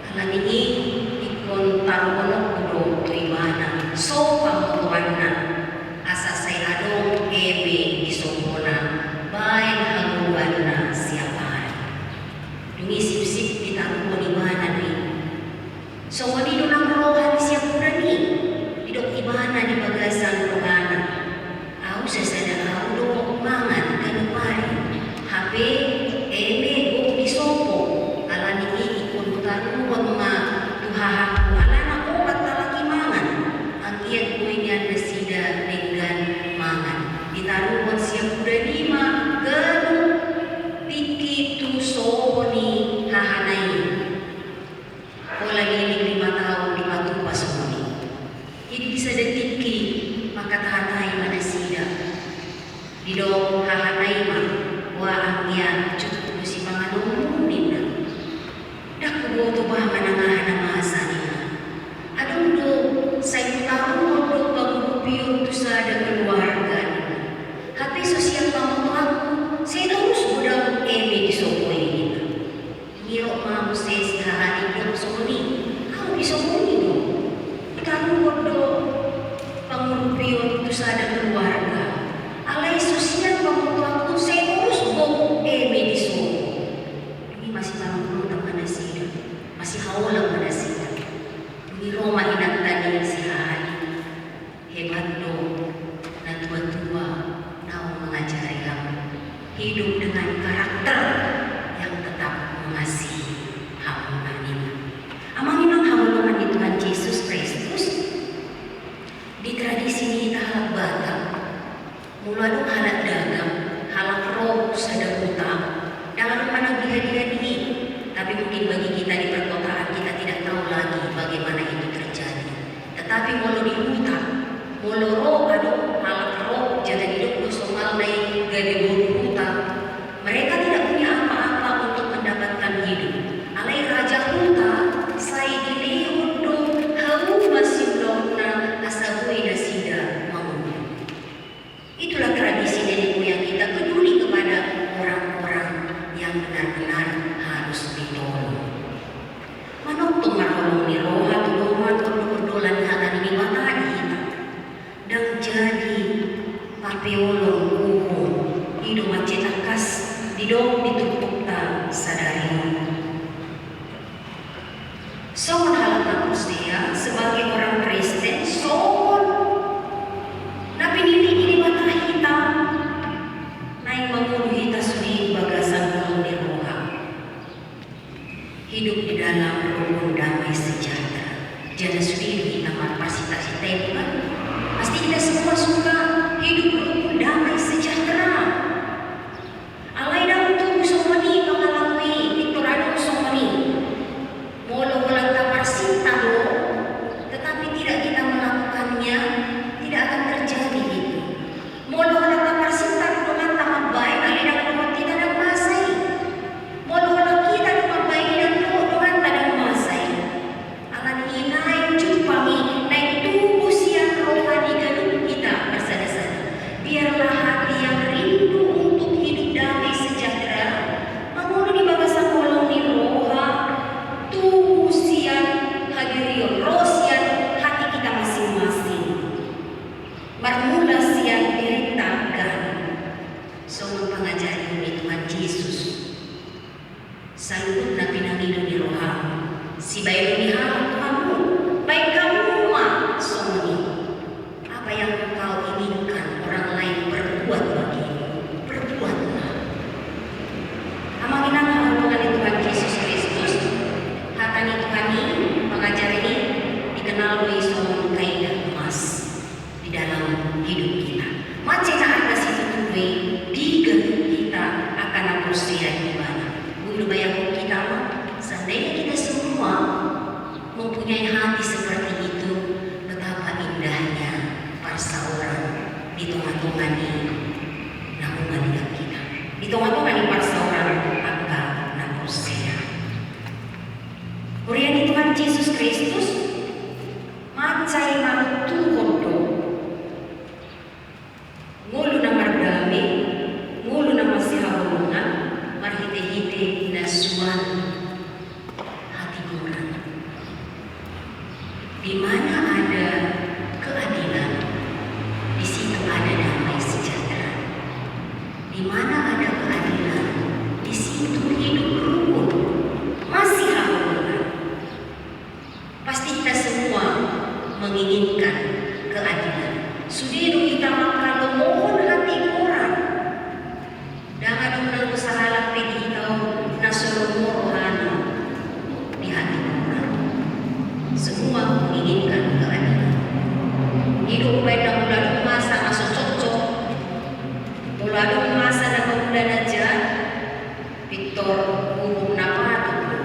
Ala ni i ingkon taruhononku do tu ibana, so pamotoanna, asa sai adong eme di sopona baen hagoluanna siap ari. Dung i sipsip ditaruhon ibana do i. Songon i do nang roha ni si Anggiat i, didok ibana di bagasan rohana. Ahu sasada ahu do mangan ganup ari. Hape eme gok di sopo, ala ni i ingkon hutaruhon ma tu hahangku alana opat halak i mangan. Anggiat do Didok hahana i ma, "Boa, anggia, cukup do sipanganonmu," ninna. "Ndang huboto boha manang aha na masa," ninna. "Adong do sai hutaruhon do pangurupion tu sada keluarga," ninna. "Hape so sian pamotoanku, sai torus godang eme di sopo i," ninna. Dung i ro ma muse si hahana i, didok songon i, "Au pe songon i do. Hutaruhon do pangurupion tu sada keluarga. Alai so sian pamotoanku, sai torus godang eme di sopo." Dung i masiparuntut ma nasida, masihaolang ma nasida. Dung i ro ma inanta ni si hahana i. "Hebat do natuatua naung mangajari hamu hidup dengan karakter yang tetap mengasihi hamu," ninna. Amang inang haholongan ni Tuhan Jesus Kristus, di tradisi ni hita halak Batak, molo adong halak dagang, halak ro tu sada huta, ndang adong manang diha-diha i. Tapi mungkin bagi kita di perkotaan, kita tidak tahu lagi bagaimana itu terjadi. Tetapi molo di huta, molo ro adong halak ro, jala didok do somalna i gabe boru huta, mereka tidak punya apa-apa untuk mendapatkan hidup. Alai raja huta sai dilehon do hauma siulaonna asa boi nasida mangolu. Itulah tradisi nenek moyang kita, peduli kepada orang-orang yang benar-benar harus ditolong. Manongtong marholong ni roha tu dongan, ondol-ondolan hata ni Debata di hita. Ndang jadi papeolon uhum, i do mansai tangkas didok di turpukta sadari on. Songon halak na porsea, sebagai orang Kristen, songon na pinillit ni Debata hita, naeng mangolu hita sude di bagasan holong ni roha. Hidup di dalam rukun damai sejahtera. Jala sude do hita marparsinta-sinta i, bukan? Pasti kita semua suka hidup rukun damai sejahtera. Alai ndang tubu songon i pangalaho i, pintor adong songon i. Molo holan taparsinta do, tetapi tidak kita melakukannya, tidak akan terjadi itu. Molo holan taparsinta do donganta mambaen, alai ndang dohot hita, ndang masa i. Molo holan hita do mambaen i, ndang dohot donganta, ndang masa i. Alani i naeng jumpang i, naeng tubu sian roha ni ganup hita marsada-sada. Biarlah hati yang rindu untuk hidup damai sejahtera mangolu di bagasan holong ni roha, tubu sian hadirion, ro sian hati kita masing-masing. Marmula sian dirinta ganup. Songon pangajarion ni Tuhan Jesus. Saluhutna pinangido ni rohamu, sibaenon ni halak tu hamu, baen hamu ma songon i. Apa yang engkau inginkan orang lain perbuat bagimu, perbuatlah. Amang inang haholongan ni Tuhan Jesus Kristus, hata ni Tuhan i, pangajarion i, dikenal do i songon kaidah emas di dalam hidup kita. Mansai na arga situtu do i di ganup hita angka na porsea di Ibana. Boi do bayangkon hita ma, seandainya kita semua mempunyai hati seperti itu, betapa indahnya parsaoran di tonga-tonga ni na humaliang hita, di tonga-tonga ni parsaoran angka na porsea. Huria ni Tuhan Jesus Kristus, mansai manontuhon do ngolu na mardame, ngolu na masihaholongan, marhite-hite na suan hatigoran. Di mana ada keadilan, di situ ada damai sejahtera. Di mana ada keadilan, di situ hidup rukun, masihaholongan. Pasti kita semua menginginkan keadilan. Sude do hita mangkalomohon hatigoran. Ndang adong nanggo sahalak pe di hita on na so lomo rohana di hatigoran. Semua menginginkan keadilan. I do umbaen na molo adong masa na so cocok, molo adong masa na mangula na jat, pintor uhum na patut do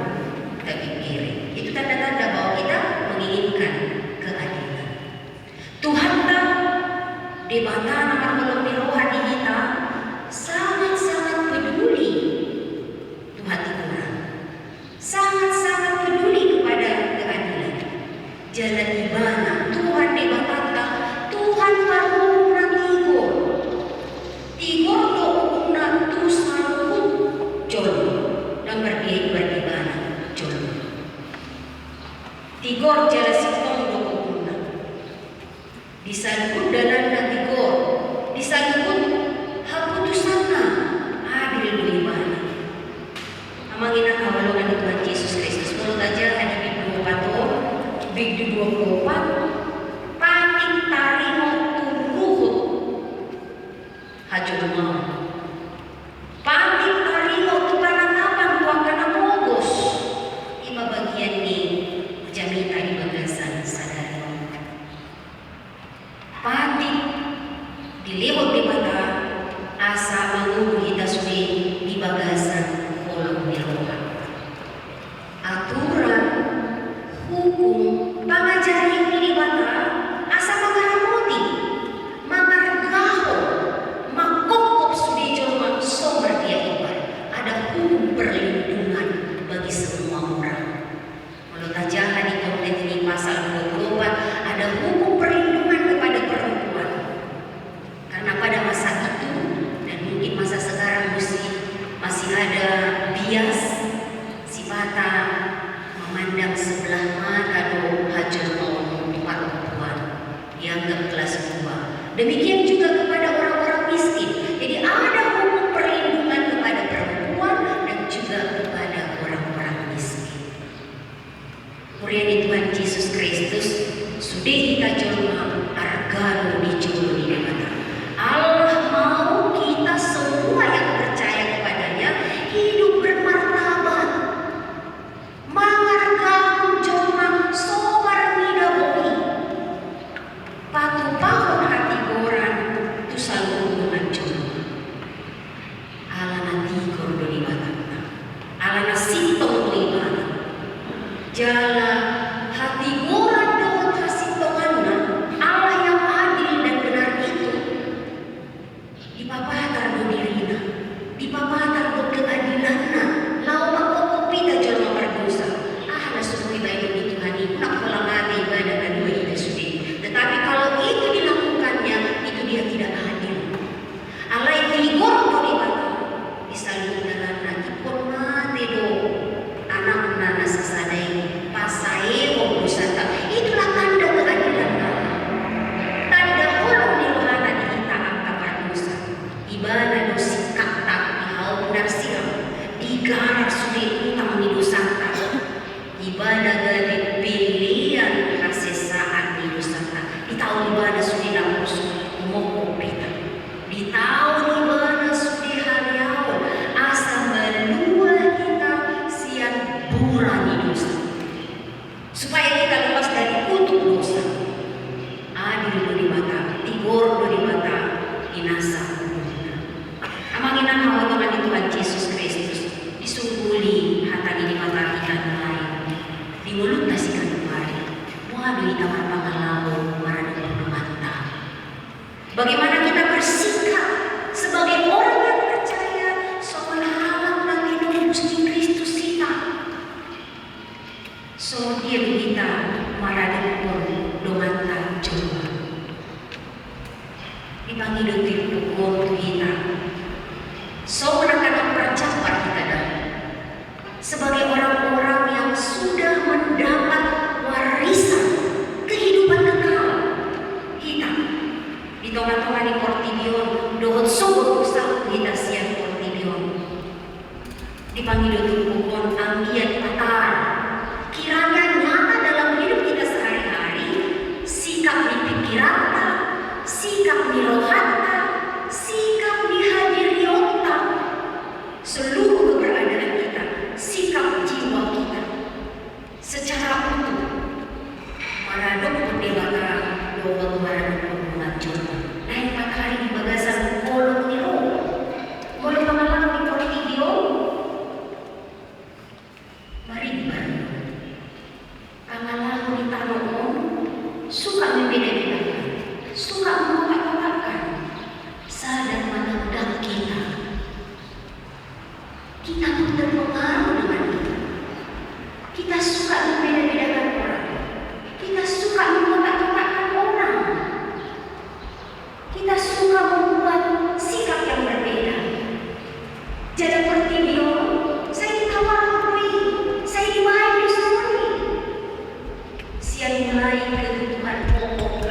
tapingkiri. Itu tanda-tanda bahwa kita menginginkan keadilan. Tuhanta, Debata na marholong ni roha di hita, Dilehon Debata asa mangolu hita sude di bagasan holong ni roha. Aturan, hukum, pangajari ni Debata asa mangaramoti, mangargahon, mangkopkop sude jolma so mardia imbar. Ada hukum perlindungan bagi semua orang. Molo tajaha di konten ni pasal dua puluh empat, ada hukum perlindungan kepada perempuan. Karena pada masa itu, dan mungkin masa sekarang masih, masih ada bias, sipata memandang sebelah mata do hajolmaon parompuan, dianggap kelas dua. Demikian juga kepada orang-orang miskin. Jadi ada hukum perlindungan kepada perempuan dan juga kepada orang-orang miskin. Huria ni Tuhan Jesus Kristus, sude hita jolma arga do di jolo ni Debata. Allah mau kita semua yang percaya kepada-Nya hidup bermartabat. Mangargahon jolma so marnida boi. Patupahon hatigoran tu saluhut dongan jolma. Alana tigor do Debatanta, alana sintong do Ibana. Jala hatigoran dohot hasintonganna Allah yang adil dan benar itu dipapatar do dirina, dipapatar do keadilanna, laho mangkopkop hita jolma pardosa. Aha na so hubaen di Tuhan i? Unang pola mate Ibana, na dua hita sude. Tetapi kalau itu dilakukannya, itu dia tidak adil. Alai tigor do Debata, di saluhut dalanna ingkon mate do Anakna na sasada i, pasaehon dosanta. Itulah tanda keadilan Allah. Tanda holong ni rohana di hita angka pardosa. Ibana do singkatta di hau narsirang, digarar sude utang ni dosanta. Ibana gabe pelean hasesaan ni dosanta. Ditaon Ibana sude naposuk, humongkop hita. Ditaon Ibana sude haleaon asa malua hita sian bura ni dosa, supaya kita lepas dari kutuk dosa. Adil do Debata, tigor do Debata di nasa umurna. Amang inang haholongan ni Tuhan Jesus Kristus, disungguli hata ni Debata hita nuaeng di ngolunta siganup ari. Boha do hita marpangalaho maradophon donganta? Bagaimana kita bersikap sebagai orang yang percaya songon halak na tinobus ni Kristus hita? Songon dia do hita maradophon donganta jolma? Dipangido turpuk on tu hita songon angka na parjambar hita da, sebagai orang-orang yang sudah mendapat warisan kehidupan kekal. Hita di tonga-tonga ni portibi on dohot sogot tu saut hita sian portibi on. Dipangido turpuk on anggiat patar, kiranya nyata dalam hidup kita sehari-hari, sikap ni pingkiranta, sikap ni rohanta, sikap ni hadirionta, seluruh keberadaan kita, sikap jiwa kita secara utuh maradophon Debata dohot maradophon dongan jolma. Naeng patari di bagasan holong ni roha. Molo pangalaho di portibi on, marimbar. Pangalaho di tano on suka membeda-bedakan, suka mengkotak-kotakkan. Sadar ma, undang kita. Kita pun terpengaruh dengan itu. Kita suka membeda-bedakan orang. Kita suka mengkotak-kotakkan orang. Kita suka membuat sikap yang berbeda. Jala portibi on sai ditawarhon do i, sai dibaen do songon i. Sian mulai kebutuhan pokok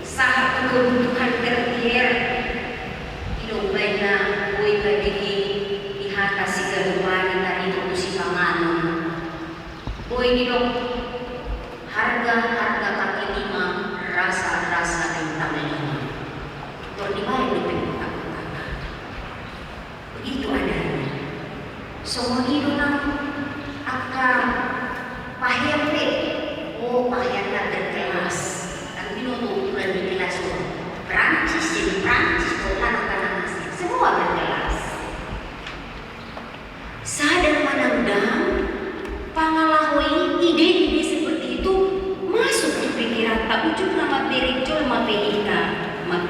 sahat tu kebutuhan tersier. Didok baenna boi gabe i di hata siganup ari taringot tu sipanganon. Boi didok harga-harga kaki lima, rasa-rasa bintang lima. Tor dibaen dope kotak-kotak. Begitu adanya. Songon i do nang angka pahean pe. O, paheanna berkelas. Kan binoto ukuran ni kelas on. Perancis jadi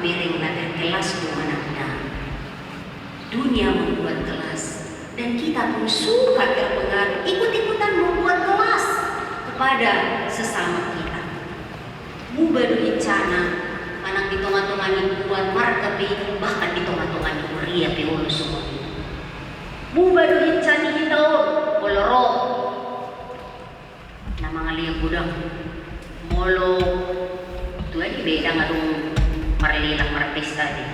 Iring na berkelas do anakna. Dunia membuat kelas, dan kita pun suka terpengaruh, ikut-ikutan membuat kelas kepada sesama kita. Muba do hinsana, manang di tonga-tonga ni huria marga pe, bahkan di tonga-tonga ni huria pe olo songon i. Muba do hinsana hita on, molo ro na mangalean godang. Molo tu ahu be ndang adong marlelang marpesta be.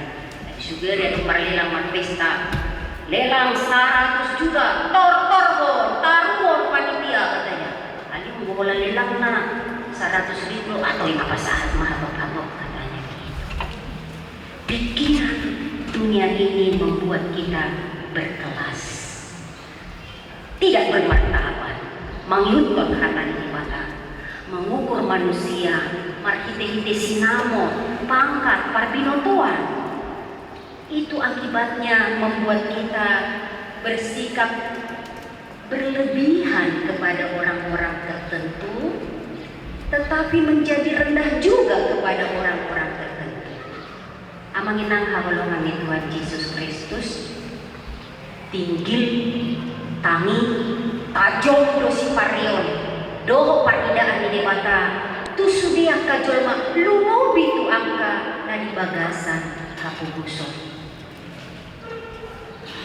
Tapi sugari adong marlelang marpesta. Lelang saratus juta, tor, tor, bo, taruhon panitia, katanya. Alai molo lelangna saratus ribu atau lima pasahat ma, habok-habok, katanya begitu. Pikiran dunia ini membuat kita berkelas. Tidak bermartabat, mangihuthon hata ni Debata, mengukur manusia marhite-hite sinamot, pangkat, parbinotoan. Itu akibatnya membuat kita bersikap berlebihan kepada orang-orang tertentu, tetapi menjadi rendah juga kepada orang-orang tertentu. Amang inang haholongan ni Tuhan Jesus Kristus, tinggil, tangi, tajom do siparrion dohot parnidaan ni Debata tu sude angka jolma, lumobi tu angka na di bagasan hapogoson.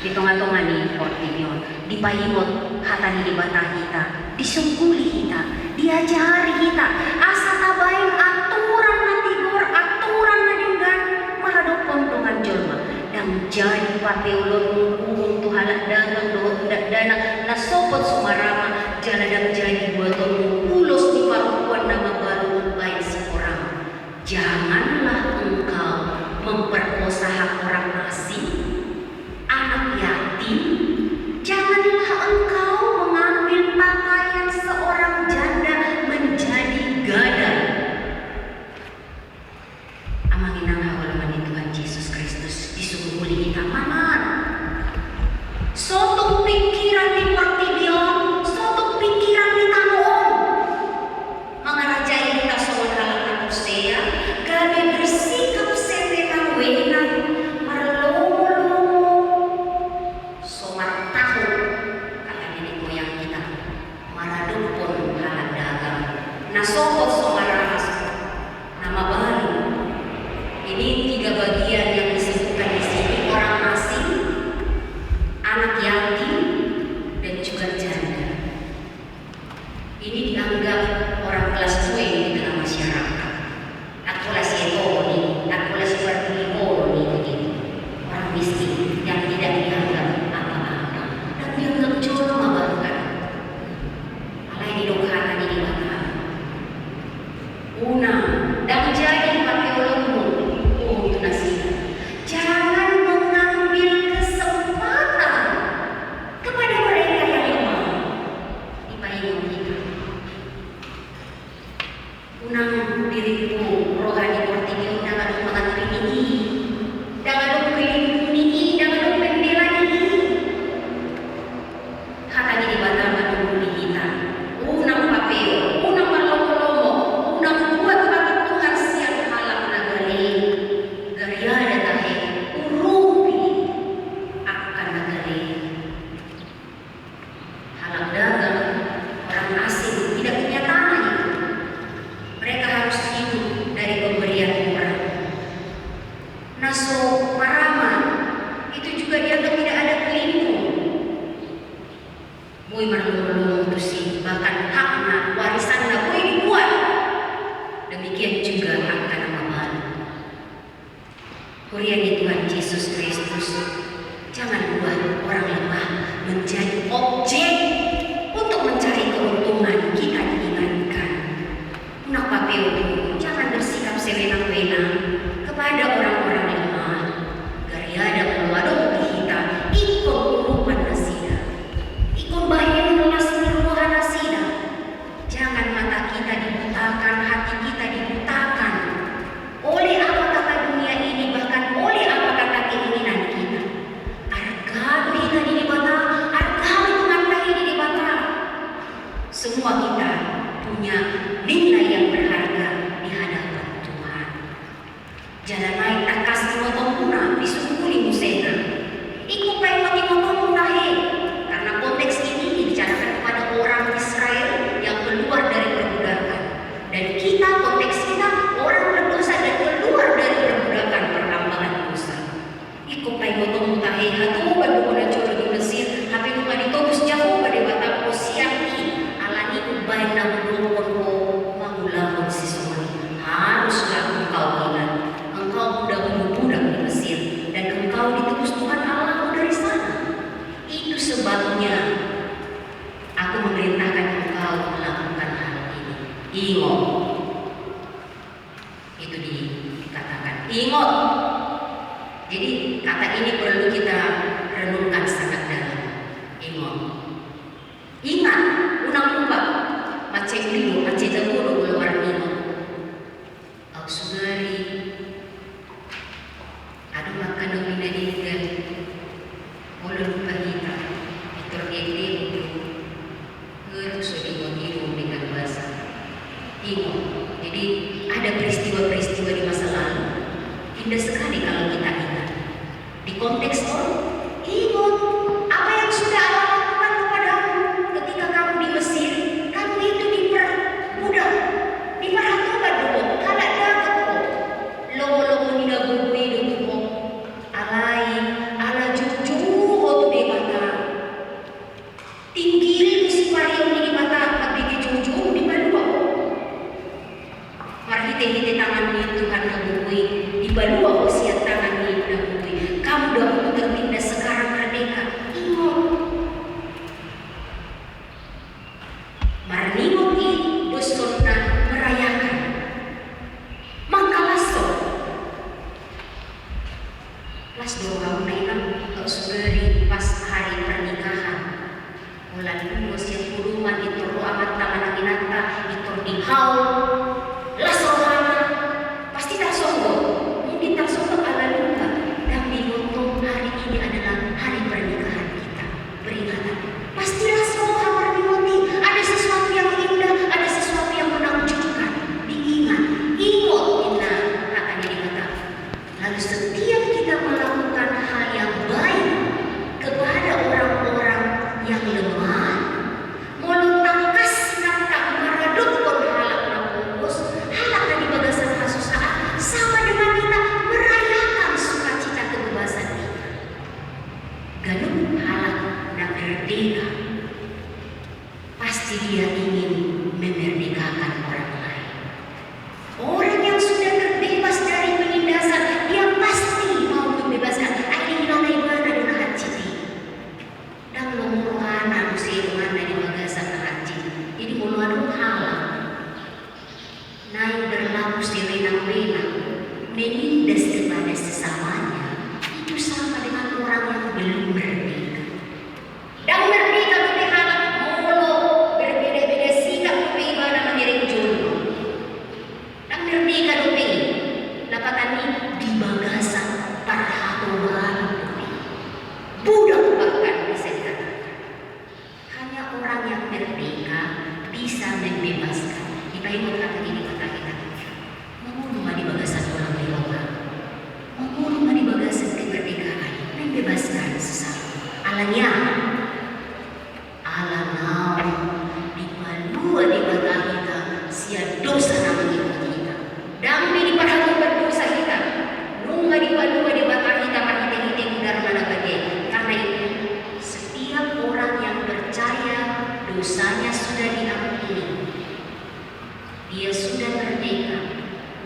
Di tonga-tonga ni portibi on, dipaingot hata ni Debata hita, disungguli hita, diajari hita, asa tabaen aturan na tigor, aturan na denggan maradophon dongan jolma. Ndang jadi papeolonmu uhum tu halak dagang dohot dakdanak na sopot sumarama, jala ndang jadi buatonmu ulos ni parompuan na mabalu baen sihoram. Janganlah engkau memperkosa hak orang asing, anak yatim, janganlah engkau mengambil pakaian seorang janda menjadi gadai. Amang inang haholongan ni Tuhan Jesus Kristus, disungguli hita mangan. Sotung pikiran ni portibi on, sotung pikiran ni tano on mangarajai hita songon halak na porsea, gabe bersikap sewenang-wenang, marlomo-lomo, so martahu, kata nenek moyang hita, maradophon halak dagang na sopot sumarama, na mabalu. Ini tiga bagian yang disebutkan di sini, orang asing, anak yatim, dan juga janda. Ini dianggap orang kelas dua di tengah masyarakat. Ndang pola sietoron i, ndang pola sipartulihoron i, begitu. Orang miskin yang tidak dianggap apa-apa, ndang dianggap jolma bahkan. Alai didok hata ni Debata, unang, ndang jadi papeolonmu uhum tu nasida. Jangan mengambil kesempatan kepada mereka yang lemah. Dipaingot hita. Unang dirimpu roha ni portibi on, ndang adong mangan pining i, ndang adong pelimpung ni i, ndang adong pembela ni i. Hata ni Debata manungkun hita. Unang papeo, unang marlomo-lomo, unang buat patuntungan sian halak na gale. Gariada tahe urupi angka na gale. Halak dagang, orang asing, tidak punya tanah itu. Mereka harus hidup dari pemberian orang. Na so marama itu juga dianggap tidak ada pelimpung. Boi marlomo-lomo tusi, bahkan hakna, warisanna boi dibuat. Demikian juga angka na mabalu. Huria ni Tuhan Jesus Kristus, jangan buat orang lemah menjadi objek untuk mencari keuntungan kita diingatkan. Unang papeo, jangan bersikap sewenang-wenang kepada orang-orang lemah. Gariada molo adong di hita ingkon urupan nasida, ingkon bahenon las ni roha nasida. Jangan mata kita dibutakan, hati kita dibutakan oleh apa kata dunia ini, bahkan oleh apa kata keinginan kita. Arga do hita di Debata, arga do hita di Debata. Semua kita punya nilai yang berharga Jadi, kata ini perlu kita renungkan sangat dalam. Ingot. Ingat, unang lupa. Mansai ulo, mansai tabo do molo maringot. Au sugari. Adong angka na uli na denggan. Molo lupa hita. Pintor diaddehon do. Nga tung so diingot-ingot denggan basa. Ingot. Jadi, ada peristiwa-peristiwa di masa lalu. Indah sekali kalau kita ingat. Di konteks on, ingot apa yang sudah Allah lakukan kepadamu ketika kamu di Mesir, kamu itu diperbudak, diparhatobak do ho, halak dagok ho. Lomo-lomo ni na gok i do tu ho. Alai, ala jujur ho tu Debata. Tinggil do siparion ni Debata mambege joujou, dipalua ho. Marhite-hite tangan ni Tuhan na gok i, dipalua ho sian tangan ni na gok i. Kamu dahulu tertindas, sekarang merdeka. Ingot. Maringot i dohononna merayakan. Mangkalashon. Las do roham, Inang, au sugari pas hari pernikahan. Holan dulu sian podoman, pintor ro amanta manang inanta, pintor dihaol. Las rohana. Pasti tarsonggot. Mungkin tarsonggot ala lupa. Ndang diingot tong hari ini adalah hari pernikahan kita. Peringatan. Pasti las roha maringot i. Ada sesuatu yang indah, ada sesuatu yang menakjubkan. Diingat. Ingot, inna hata ni Debata. Lalu setiap kita melakukan hal yang baik kepada orang-orang yang lemah, molo tangkas hita maradophon halak na pogos, halak na di bagasan hasusaan, sama dengan kita merayakan sukacita kebebasan kita. Ganup halak na merdeka. Pasti dia ingin memerdekakan orang lain. Orang yang sudah terbebas dari penindasan, dia pasti mau membebaskan. Ai diingot ibana do na hansit i. Ndang lomo rohana muse donganna di bagasan na hansit i. Jadi molo adong halak naeng berlaku sewenang-wenang, menindas kepada sesamanya, itu sama dengan orang yang belum merdeka. Ndang merdeka dope halak molo berbeda-beda sikap dope ibana mangiring jolo. Ndang merdeka dope i, lapatanna di bagasan parhatobaan dope. Budak bahkan bisa dikatakan. Hanya orang yang merdeka bisa membebaskan. Dipaingot hata ni Debata hita. Mangolu ma di bagasan holong ni roha. Mangolu ma di bagasan kemerdekaan. Membebaskan sesama. Alani aha? Ala naung dipalua Debata hita sian dosa na mangihuthon hita. Ndang be diparhatobak dosa hita. Nunga dipalua Debata hita marhite-hite Godarna na badia. Karena itu, setiap orang yang percaya dosanya sudah diampuni, dia sudah merdeka.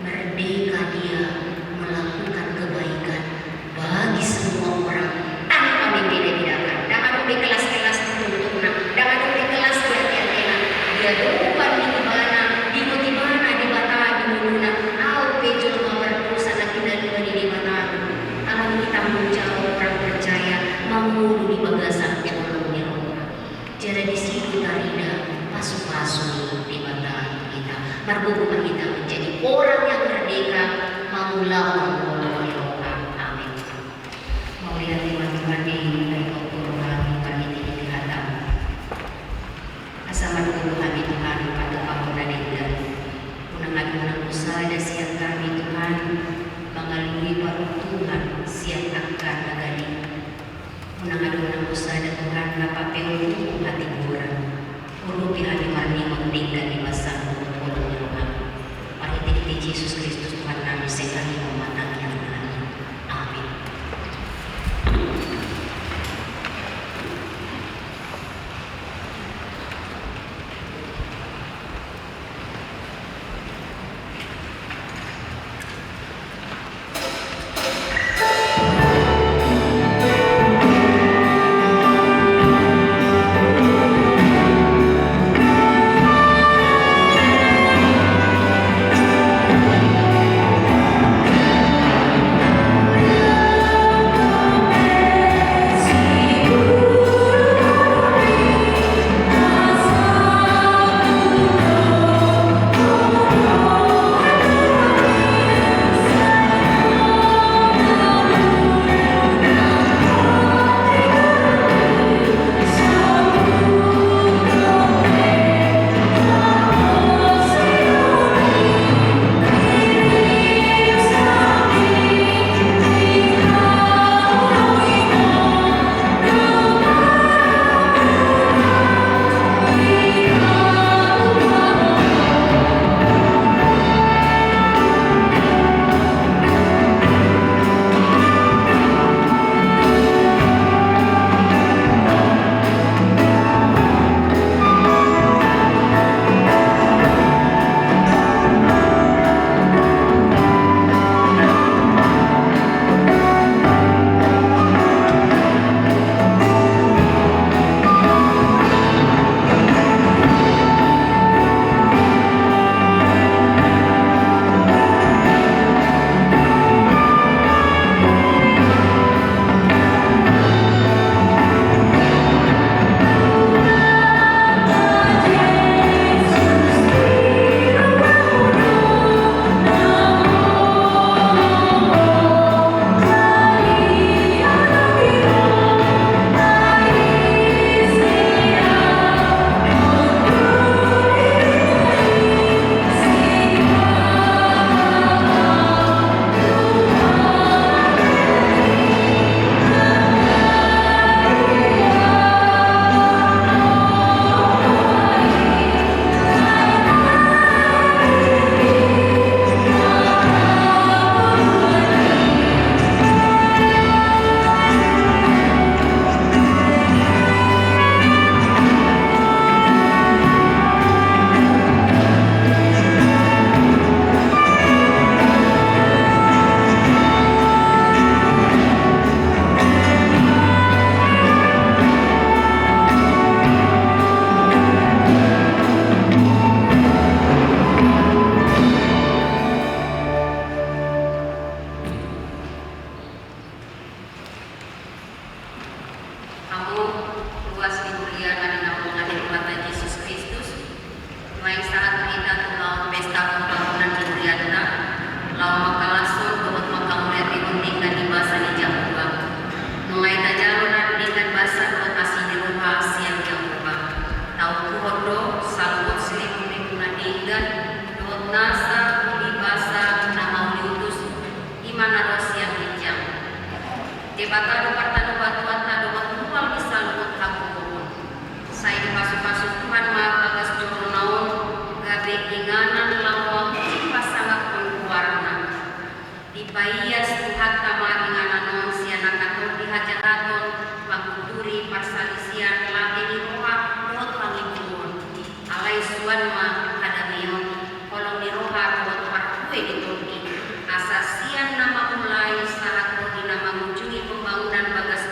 Merdeka dia melakukan kebaikan bagi semua orang tanpa membeda-bedakan. Ndang adong be kelas-kelas tertentu, ndang adong be kelas di ate-atena. Di adopan ni ibana, diingot ibana Debata di ngoluna. Ahu pe jolma pardosa na pinalua ni Debata. Alani i tanggung jawab orang percaya mangolu di bagasan holong ni roha. Jala disi do tarida pasu-pasu ni Debata tu hita. Margogo ma hita menjadi orang yang merdeka, mangulahon holong ni roha. Amin. Mauliate ma Tuhan di hita, di roha ni hata. Asa margogo hami Tuhan, patupahon na denggan. Unang adong nang husada sian hami Tuhan, mangalului paruntungan sian angka na gale. Unang adong nang husada Tuhan na papeol hatigoran. Urupi hami marningot denggan di bagasan holong ni roham. Marhite-hite Jesus Kristus Tuhannami, sai hami ma tangiangnami. Amin. Hamu ruas di huria na dinaulungan ni Tuhanta Jesus Kristus, nuaeng sahat ma hita tu laho pesta pambangunan ni hurianta, laho mangkalashon dohot mangkamauliatehon denggan ni basa ni Jahowa. Nunga i tajalo na denggan basa dohot asi ni roha sian Jahowa. Taungkuhon do saluhut silimunlimun na denggan dohot nasa uli basa na mauliutus, i ma na ro sian ginjang. Debata do partanobatuanta dohot mual ni saluhut hagogoon. Sai dipasupasu Tuhan ma bagas joro na on gabe inganan laho mamuji pasangaphon goarna. Dipaias Tuhanta ma inganan on sian angka tondi hajahaton, manguturi parsalisian, lage ni roha dohot pangidoon. Alai suan ma hadameon, holong ni roha dohot parbue ni tondi, asa sian na mamulai sahat ro di na mangujungi pembangunan bagas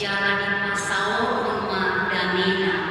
Jala dipasaorhon ma damena